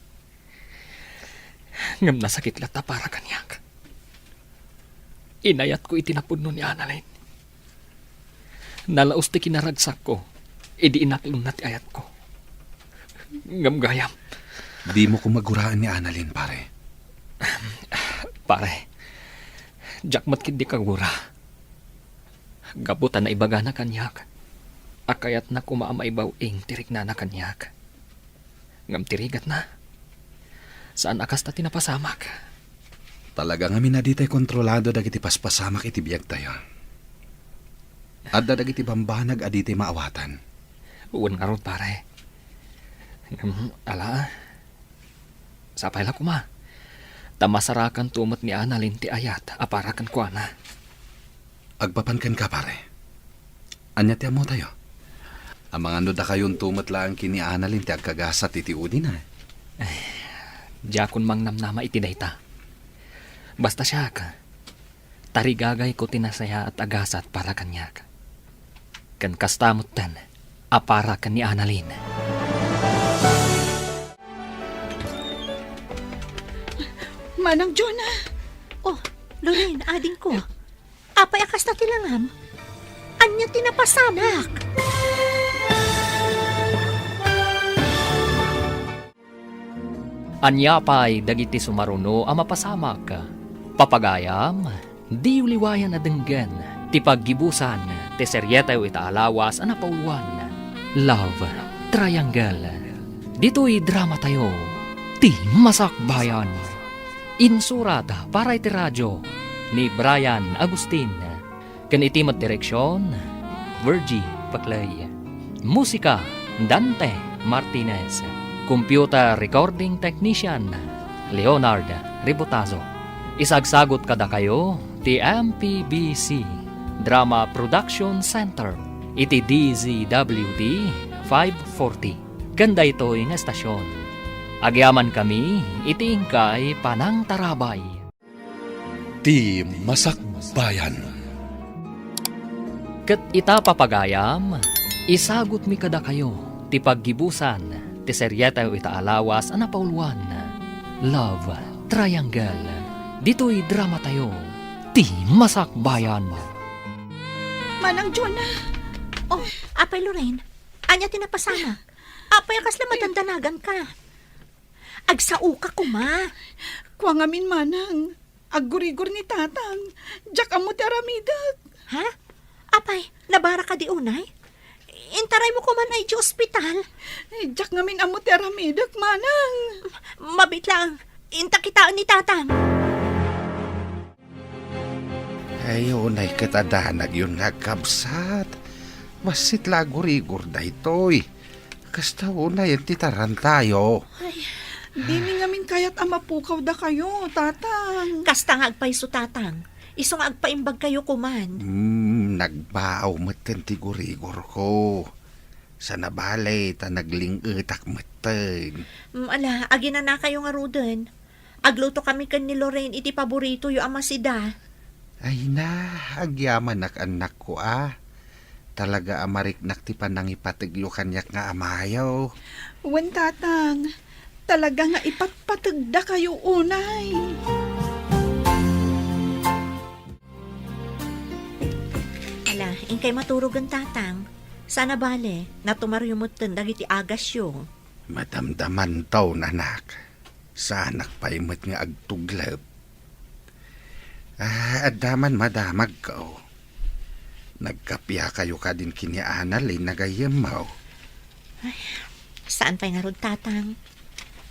Ngem nasakit latta para kaniak. Inayatko iti napudno ni Annalyn. Nalaus ti kinaragsakko idi inaklonna ti ayatko. Ngem gayam, Dimo koma guraen ni Annalyn, pare. Pare, diak met ketdi kagura. Gapu ta naibagana kaniak a kayatna koma a maibaw-ing ti riknana kaniak. Ngem ti rigatna, saan a kasta ti napasamak. Talaga ngamin a ditay kontrolado dagiti paspasamak iti biagtayo. Adda dagiti bambanag a ditay maawatan. Wen ngarud, pare. Ngem, ala, sapay la koma. Ta masarakanto met ni Annalyn ti ayat a para kenkuana. Agpapan kenka, pare. Ania ti ammotayo? Amangan no dakayonto met laeng ken ni Annalyn ti agkagasat iti udina. Ay, diakon mangnamnama iti dayta. Basta siak, tarigagayko ti nasayaat a gasat para kaniak. Ken kasta metten a para ken ni Annalyn. Manang Jonah! Oh, Lorraine, adingko. Apay a kasta ti langam? Ania ti napasamak? Ania pay dagiti sumaruno a mapasamak? Papagayam, diyo liwayan a denggen ti paggibusan ti serietayo ita a lawas a napauluan, Love Triangle. Ditoy dramatayo, Ti Masakbayan. Insurat para iti radio ni Brian Agustin. Ken iti met direksion, Virgie Paclay. Musika, Dante Martinez. Computer recording technician, Leonard Ribotazo. Isagsagut kadakayo ti M P B C Drama Production Center iti D Z W T five forty. Ken daytoy nga estasion, agyamankami iti inkay panangtarabay. Ti Masakbayan. Ket ita, papagayam, isagutmi kadakayo ti paggibusan ti serietayo ita a lawas a napauluan, Love Triangle. Ditoy dramatayo, Ti Masakbayan. Manang Jonah! Oh, Apay Lorraine, ania ti napasamak? Apay a kasla madandanaganka? Agsaoka koma. Kua ngamin, manang. Aggurigor ni tatang. Diak ammo ti aramidek. Ha? Apay, nabarak kadi unay? Intaraymo koman idiay ospital. Ay, diak ngamin ammo ti aramidek, manang. Mabiit lang. Inta kitaen ni tatang. Ay, unay ket a danagyon nga agkabsat. Bassit la aggurigor daytoy. Kasta unayen ti tarantayo. Ay, dimi ngamin kayat a mapukaw dakayo, tatang. Kasta nga agpayso, tatang. Isu nga agpaimbagkayo koman. Hmm, nagbaaw metten ti gurigorko. Sana bale, ta nagling-etak metten. Mm, ala, aginanakayo ngaruden. Aglutokami ken ni Lorraine iti paboritoyo a masida. Ay na, agyamanak, annakko, a. Talaga a mariknak ti panangipategyo kaniak nga amayo. Wen, tatang, talaga nga ipatpategdakayo unay. Ala, inkay maturogen, tatang. Sana bale, natumaryo metten dagiti agasyo. Madamdamanto, anak. Saanak pay met nga agtuglep. Ah, adda man madamagko. Nagkapiakayo kadin ken ni Annalyn a gayyemmo? Ay, saan pay ngarud, tatang.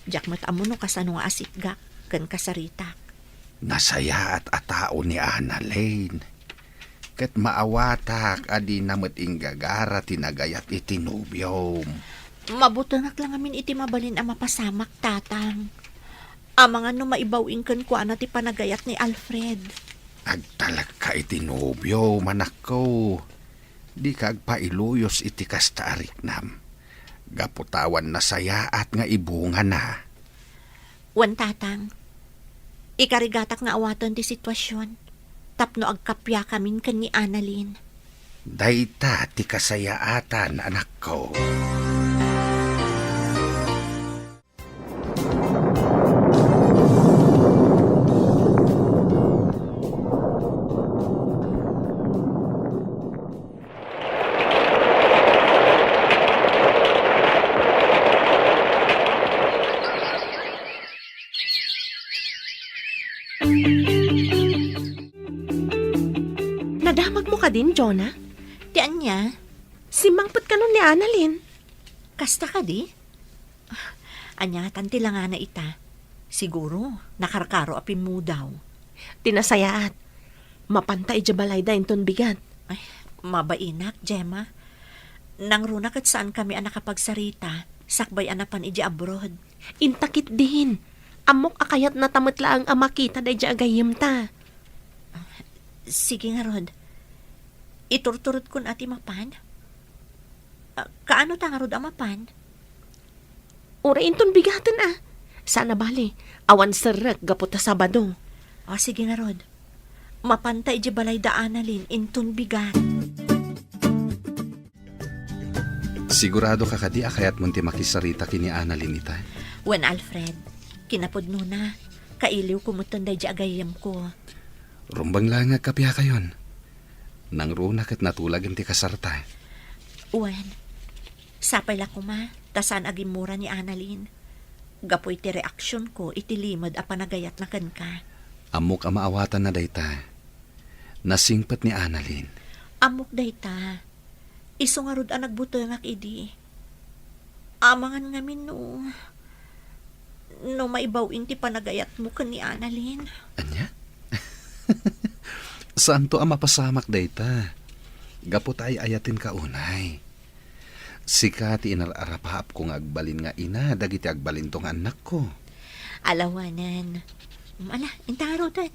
Diak met ammo no kasano nga asitgak ken kasaritak. Nasayaat a tao ni Annalyn. Ket maawatak a dina met inggagara ti nagayat iti nobiom. Mabutengak la ngamin iti mabalin a mapasamak, tatang. Amangan no maibaw-ing kenkuana ti panagayat ni Alfred. Agtalekka iti nobiom, anakko. Dika agpailuyos iti kasta a riknam. Gapu ta awan nasayaat nga ibungana. Wen, tatang, ikarigatak nga awaten ti situasion tapno agkapiakamin ken ni Annalyn. Dayta ti kasayaatan, anakko. kadin, Jonah? Ti ania? Simmangpet kanon ni Annalyn. Kasta kadi? Ania ngatan ti langana ita? Siguro, nakarkaro a pimmudaw. Ti nasayaat, mapanta idiay balayda inton bigat. Ay, mabainak, Gemma. Nangruna ket saankami a nakapagsarita, sakbay a napan idiay abroad. Inta ketdin. Ammok a kayatnata met laeng a makita daydiay a gayyemta. Sige ngarud. Iturturodkon a ti mapan? Ah, kaano ta ngarud a mapan? Uray inton bigaten a. Saan a bale, awan serrek gapu ta Sabado. O, sige ngarud. Mapanta idiay balayda Annalyn inton bigat. Sigurado ka kadi a kayatmon ti makisarita ken ni Annalyn ita? Wen, Alfred, kinapudnona, kailiwko metten daydiay a gayyemko. Rumbeng laeng nga agkapiakayon. Nangruna ket natulagem ti kasarta. Wen, sapay la koma ta saan a gimmura ni Annalyn gapu iti reaksionko iti limed a panagayatna kenka. Ammok a maawatanna dayta. Nasingpet ni Annalyn. Ammok dayta. Isu ngarud a nagbutengak idi. Amangan ngamin no, no maibaw-in ti panagayatmo ken ni Annalyn. Ania? Saanto a mapasamak dayta. Gapu ta ay-ayatenka unay. Sika ti inar-arapaapko nga agbalin nga ina dagiti agbalinto nga annakko. Alawanen. Ala, inta ngaruden.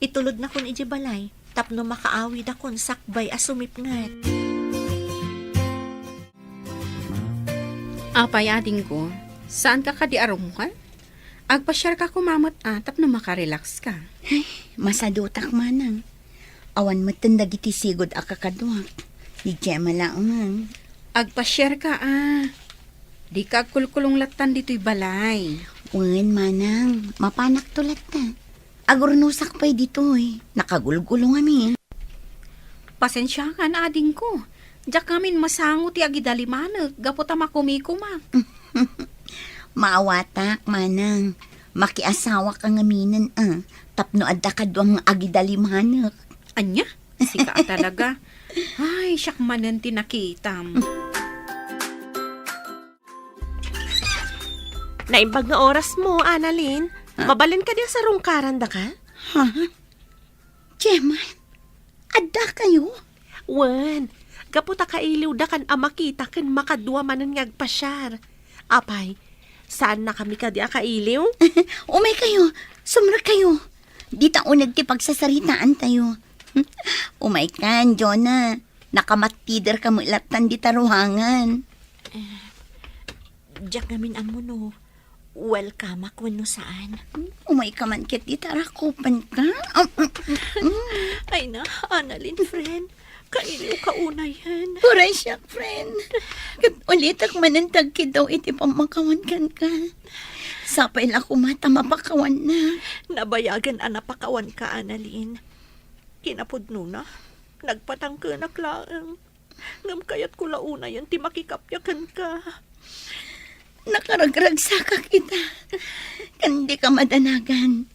Itulodnakon idiay balay tapno makaawidakon sakbay a sumipnget. Apay, adingko, saanka kadi a rummuar? Agpasiarka koma met a tapno makarelaxka. Ay, masadutak manang. Awan metten dagiti sigud a kakaduak. Ni Gemma laengen. Agpasiarka a. Dika agkulkulong lattan ditoy balay. Wen, manang, mapanakto latta. Agurnosak pay ditoy. Nakagulgulong amin. Pasensiakan, adingko. Diak ngamin masango ti agidalimanek gapu ta makumikumak. Maawatak, manang. Makiasawaka ngaminen a, tapno adda kaduam nga agidalimanek. Ania? Sika a talaga. Ay, siak manen ti nakitam. Naimbag nga orasmo, Annalyn. Ha? Mabalin kadi a sarungkarandaka? Ha? Gemma, addakayo? Wen, gapu ta kailiwdakan a makita ken makadua manen nga agpasiar. Apay, saannakami kadi a kailiw? Umaykayo, sumrekkayo. Dita uneg ti pagsasaritaantayo. Umaykan, Jonah. Nakamattiderka met lattan dita ruangan. Diak ngamin ammo no welcome-ak wenno saan. Umayka man ket dita rakupenka. Ay na, Annalyn, friend. Kailiwka unayen. Uray siak, friend. Ket ulitek manen ti agkiddaw iti pammakawan kenka. Sapay la koma ta mapakawannak. Nabayagen a napakawanka, Annalyn. Kinapudnona, nagpatangkenak laeng. Ngem kayatko la unayen ti makikappia kenka. Nakaragragsakak ita. Ken dika madanagan.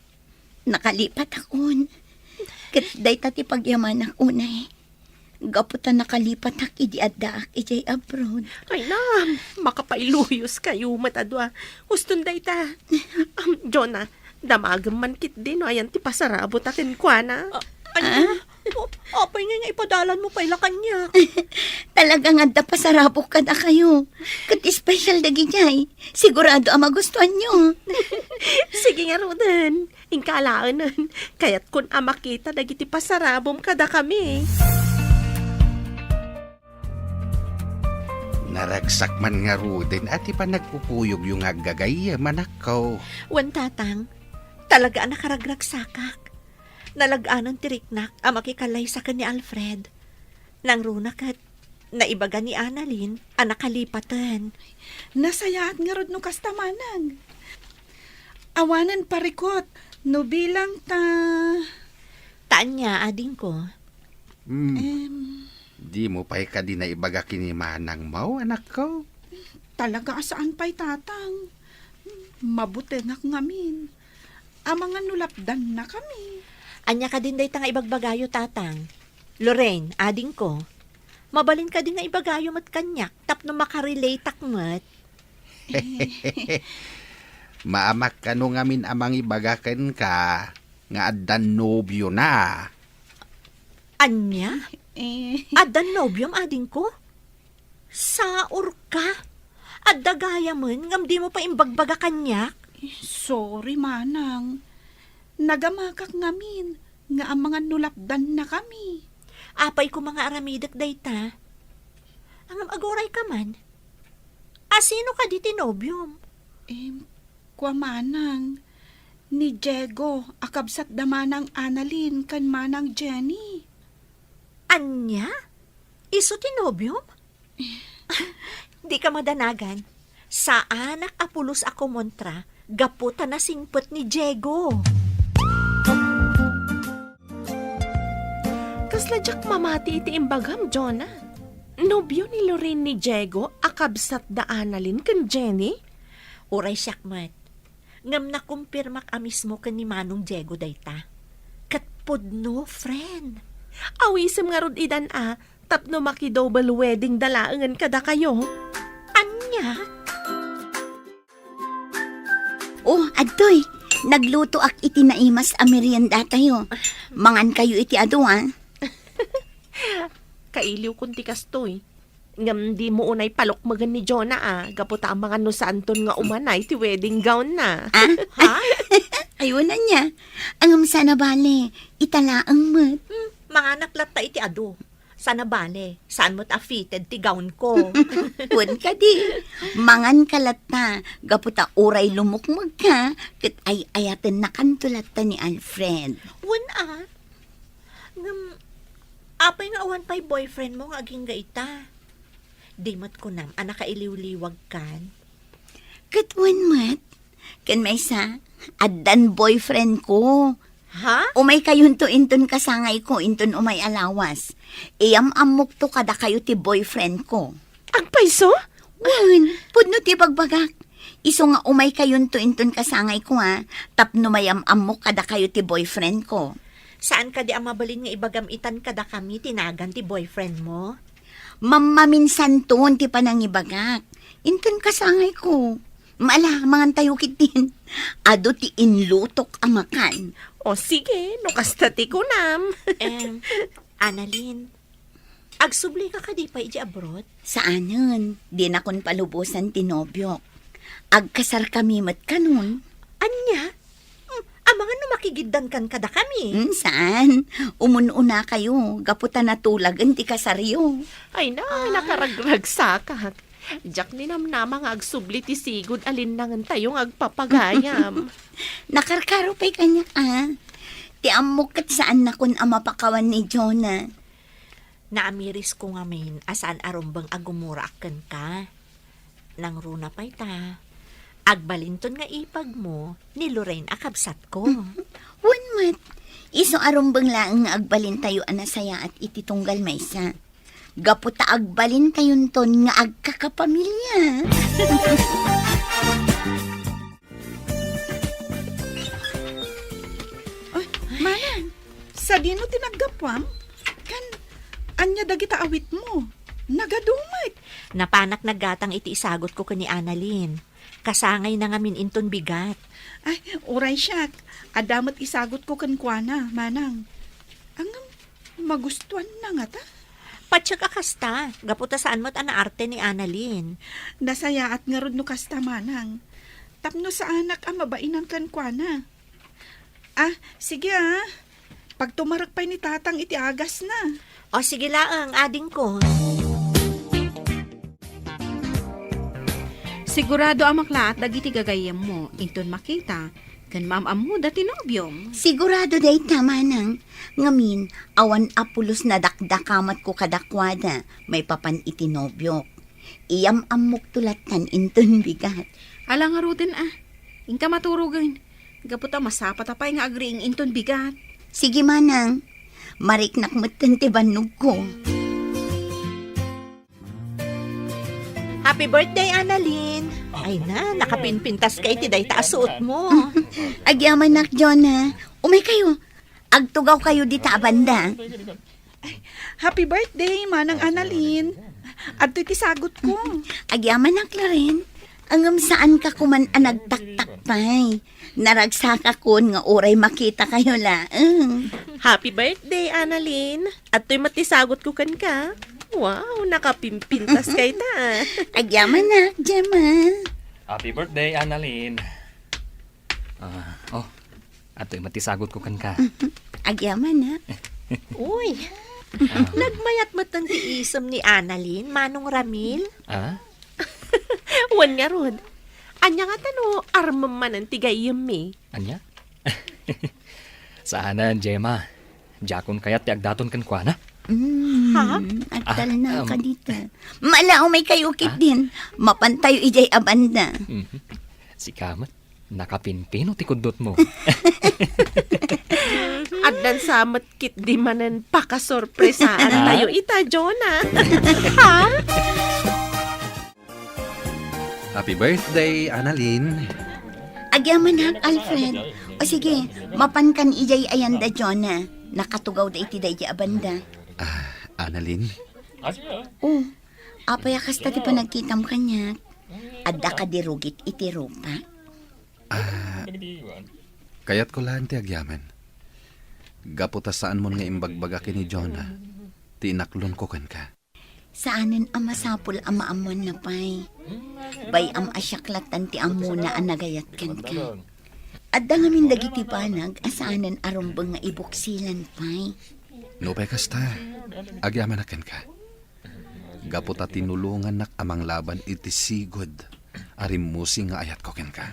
Nakalipatakon. Ket dayta ti pagyamanak unay. Gapu ta nakalipatak idi addaak idiay abroad. Ay na, makapailuyoskayo met a dua. Uston dayta. Am, Jonah, damagem man ketdi no ayan ti pasarabota kenkuana. Ah, ania? Ah? O, apay ngay nga ipadalanmo pay la kaniak? Talaga nga adda pasarabok kadakayo. Ket espesyal dagidiay. Sigurado a magustuanyo. Sige ngaruden. Inka alaenen. Kayatkon a makita dagiti pasarabom kadakami. Naragsak man ngaruden a ti panagkukuyogyo nga aggagayyem, anakko. Wen, Tatang, talaga a nakaragragsakak. Nalag-anan ti riknak a makikallaysa ken ni Alfred. Nangruna ket naibaga ni Annalyn a nakalipaten. Nasayaat ngarud no kasta manang. Awanen parikot no bilang ta. Ta ania, adingko? Hmm. Em. Dimo pay kadi naibaga ken ni manangmo, anakko? Talaga a saan pay, Tatang. Mabutengak ngamin. Amangan no lapdannakami. Ania kadin dayta nga ibagbagayo, Tatang? Lorraine, adingko, mabalin kadi nga ibagayo met kaniak tapno makarelateak met? Maamak kano ngamin a mangibaga kenka nga addan nobiona. Ania? Eh. Addan nobiom, adingko? Saurka? Adda gayamen ngem dimo pay imbagbaga kaniak? Sorry, manang. Nagamakak ngamin nga amangan no lapdannakami. Apay koma nga aramidek dayta? Ngem agurayka man. A, sino kadi ti nobiom? Em, kua manang, ni Diego a kabsat da Manang Annalyn ken Manang Jenny. Ania? Isu ti nobiom? Dika madanagan. Saanak a pulos a kumontra gapu ta nasingpet ni Diego. Kasla diak mamati iti imbagam, Jonah. Nobio ni Lorraine ni Diego a kabsat da Annalyn ken Jenny? Uray siak met. Ngem nakumpirmak a mismo ken ni Manong Diego dayta. Ket pudno, friend. Awisem ngarud idan a, tapno maki-double wedding da laengen kadakayo. Ania? Oh, adtoy, naglutoak iti naimas a meriendatayo. Mangankayo iti adu, a. Kailiwkon ti kastoy. Ngem dimo unay palukmegen ni Jonah a, gapu ta amangan no saanton nga umanay ti wedding gown na. Ah? Ha? Ay, wen ania. Ngem saan a bale, ita laeng met. Hmm, manganak latta iti adu. Saan a bale, saan met a fitted ti gown ko. Wen kadi, manganka latta, gapu ta uray lumukmegka, ket ay-ayatennakanto latta ni Alfred. Wen a, ngem, apay nga awan pay boyfriend mo nga agingga ita? Di met kunam a nakailiwliwagkan? Ket wen met, ken maysa, addan boyfriend ko. Ha? Umaykayonto inton kasangayko inton umay a lawas. Iyam-ammokto kadakayo ti boyfriend ko. Agpayso? Wen, pudno ti bagbagak. Isu nga umaykayonto inton kasangayko, a, tapno mayam-ammok kadakayo ti boyfriend ko. Saan kadi a mabalin nga ibagam itan kadakami ti nagan ti boyfriend mo? Mammaminsanton ti panangibagak. Inton kasangayko. Ala, mangantayo ketdin. Adu ti inlutok a makan. O sige, no kasta ti kunam. Em, Annalyn, agsublika kadi pay idiay abroad? Saanen, dinakon palubosan ti nobiok. Agkasarkami met kanon. Ania? Hmm, amangan no makigiddankan kadakami. Hmm, saan? Umun-unakayo, gapu ta natulagen ti kasaryo. Ay na, ah, nakaragragsakak. Diak ninamnama nga agsubli ti sigud a linnangentayo nga agpapagayam. Nakarkaro pay kaniak, a. Ti ammok ket saannakon a mapakawan ni Jonah. Naamirisko ngamin a saan a rumbeng a gumuraak kenka. Nangruna pay ta, agbalinton nga ipag mo ni Lorraine a kabsatko. Wen met, isu a rumbeng laeng nga agbalintayo a nasayaat iti tunggal maysa. Gapu ta agbalintayonton nga agkakapamilya. Ay, manang, sadino ti naggapuam? Kan, ania dagita awitmo? Nagadu met. Napanak naggatang iti isagutko ken ni Annalyn. Kasangayna ngamin inton bigat. Ay, uray siak. Adda met isagutko kenkuana, manang. Ngem, magustuanna ngata? Patiek a kasta, gapu ta saan met a naarte ni Annalyn. Nasayaat ngarud no kasta, manang. Tapno saanak a mabainan kenkuana. Ah, sige, a. Pagtumarek pay ni tatang iti agasna. O, sige laeng, adingko. Sigurado a maklaat dagiti gagayyemmo inton makita ken maam-ammoda ti nobiom. Sigurado dayta, manang. Ngamin, awan a pulos nadakdakamatko kadakuada maipapan iti nobiok. Iyam-ammokto lattan inton bigat. Ala ngaruden a. Inka maturogen. Gapu ta masapata pay nga agriing inton bigat. Sige, manang. Mariknak metten ti bannogko. Happy birthday, Annalyn! Ay na, nakapinpintas ka iti dayta a suot mo. Agyamanak, Jonah. Umay kayo. Agtugaw kayo dita a banda. Happy birthday, Manang Annalyn. Adtoy ti sagutko. Agyamanak, Loren. Ngem saanka koman a nagtaktak pay. Naragsakakon nga uray makitakayo laeng. Happy birthday, Annalyn. Adtoy met ti sagutko kenka. Wow, nakapimpintas kayta. Agyamanak, Gemma. Happy birthday, Annalyn. Ah, oh, adtoy met ti sagutko kenka. Agyamanak. Uy, nagmayat met ti isem ni Annalyn, Manong Ramil. Ah? Wen ngarud, ania ngata no armem manen ti gayyemmi? Ania? Saanen, Gemma. Diakon kayat ti agdaton kenkuana. Mm, Ha? Agtalna Ah, um, ka dita. Mala, umay kayo ketdin. Mapantayo idiay a banda. Mhm. Sika met, nakapimpino ti kuddotmo. Addan sa met ketdi manen pakasorpresaan Ah? tayo ita, Jonah. Ha? Happy birthday, Annalyn. Agyamanak, Alfred. O sige, mapankan idiay ayanda, Jonah. Nakatugawda iti daydi a banda. Ah, Annalyn? O, apay a kasta ti panagkitam kaniak? Adda kadi rugit iti rupak? Ah, kayatko laeng ti agyaman. Gapu ta saanmon nga imbagbaga ken ni Jonah ti inaklonko kenka. Saanen a masapul a maammoanna pay. Bay-am a siak lattan ti ammona a nagayat kenka. Adda ngamin dagiti banag a saanen a rumbeng nga ibuksilan pay. Nupay kasta, agyamanak kenka. Gapu ta tinulongannak a manglaban iti sigud a rimmusing nga ayatko kenka.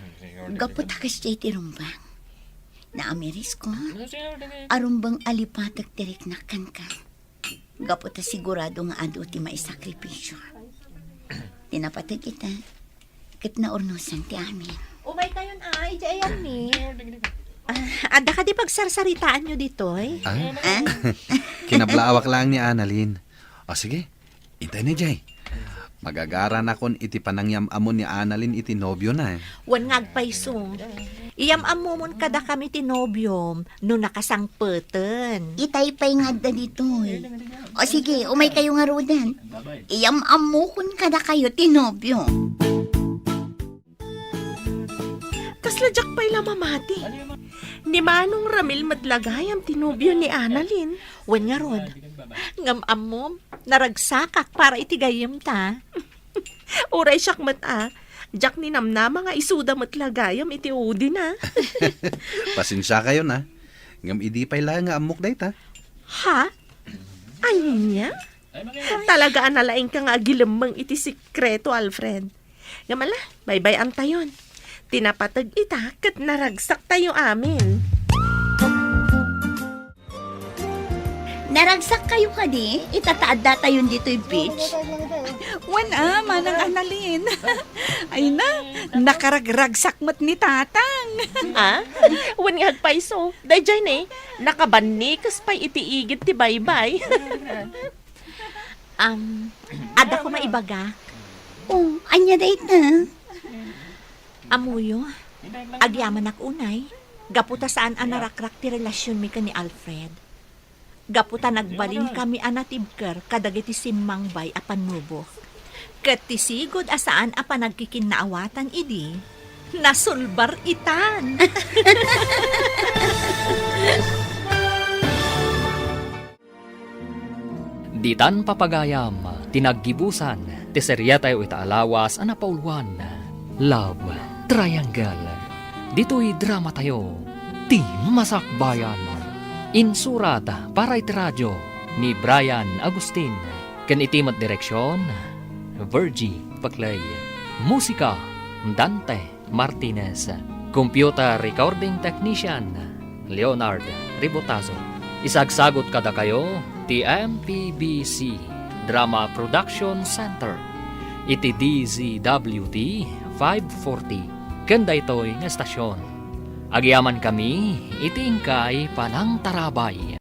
Gapu ta kasdiay ti rumbeng. Naamirisko, a rumbeng a lipatek ti riknak kenka. Gapu ta sigurado nga adu ti maisakripisio. Ti napateg ita, ket naurnosan ti amin. Umay kayon, ay, di ayanmi. Ah, adda kadi pagsarsaritaanyo ditoy? Ah? Ah? Kinablaawak laeng ni Annalyn. O sige, intay ni Jay. Magagaranakon iti panangyam-ammo ni Annalyn iti nobiona. Wen nga agpayso. Iyam-ammomon kadakami ti nobiom no nakasangpeten. Itay pay nga adda ditoy. O sige, umay kayo ngaruden. Iyam-ammokon kadakayo ti nobio. Kasla diak pay la mamati. Ni Manong Ramil met la gayam ti nobio ni Annalyn. Wen ngarud, ngem ammom, naragsakak para iti gayyemta. Uray siak met a, diak ninamnama nga isuda met la gayam iti udina. Pasensiakayon a, ngem idi pay la nga ammok dayta. Ha? Ania? Talaga a nalaingka nga agilemmeng iti sekreto, Alfred. Ngem ala, baybay-antayon. Ti napateg ita ket naragsaktayo amin. Naragsakkayo kadi ita ta addatayon ditoy beach? Wen a, Manang Annalyn. Ay na, nakaragragsak met ni Tatang. Ah? Wen nga agpayso. Daydiay ne, nakabannikes pay iti igid ti baybay. Am, adda koma ibagak. O, ania dayta? Ammoyo, agyamanak unay, gapu ta saan a narakrak ti relasionmi ken ni Alfred. Gapu ta nagbalinkami a natibker kadagiti simmangbay a pannubok. Ket ti sigud a saan a panagkikinnaawatan idi, nasulbar itan. Ditan papagayam ti naggibusan ti seriatayo ita a lawas a napauluan, Love Triangle. Ditoy dramatayo, Ti Masakbayan. Insurat para iti radio ni Brian Agustin, ken iti met direksion, Virgie Paclay. Musika, Dante Martinez. Computer recording technician, Leonard Ribotazo. Isagsagut kadakayo ti M P B C Drama Production Center iti D Z W T five forty ken daytoy nga estasyon. Agyamankami iti inkay panangtarabay.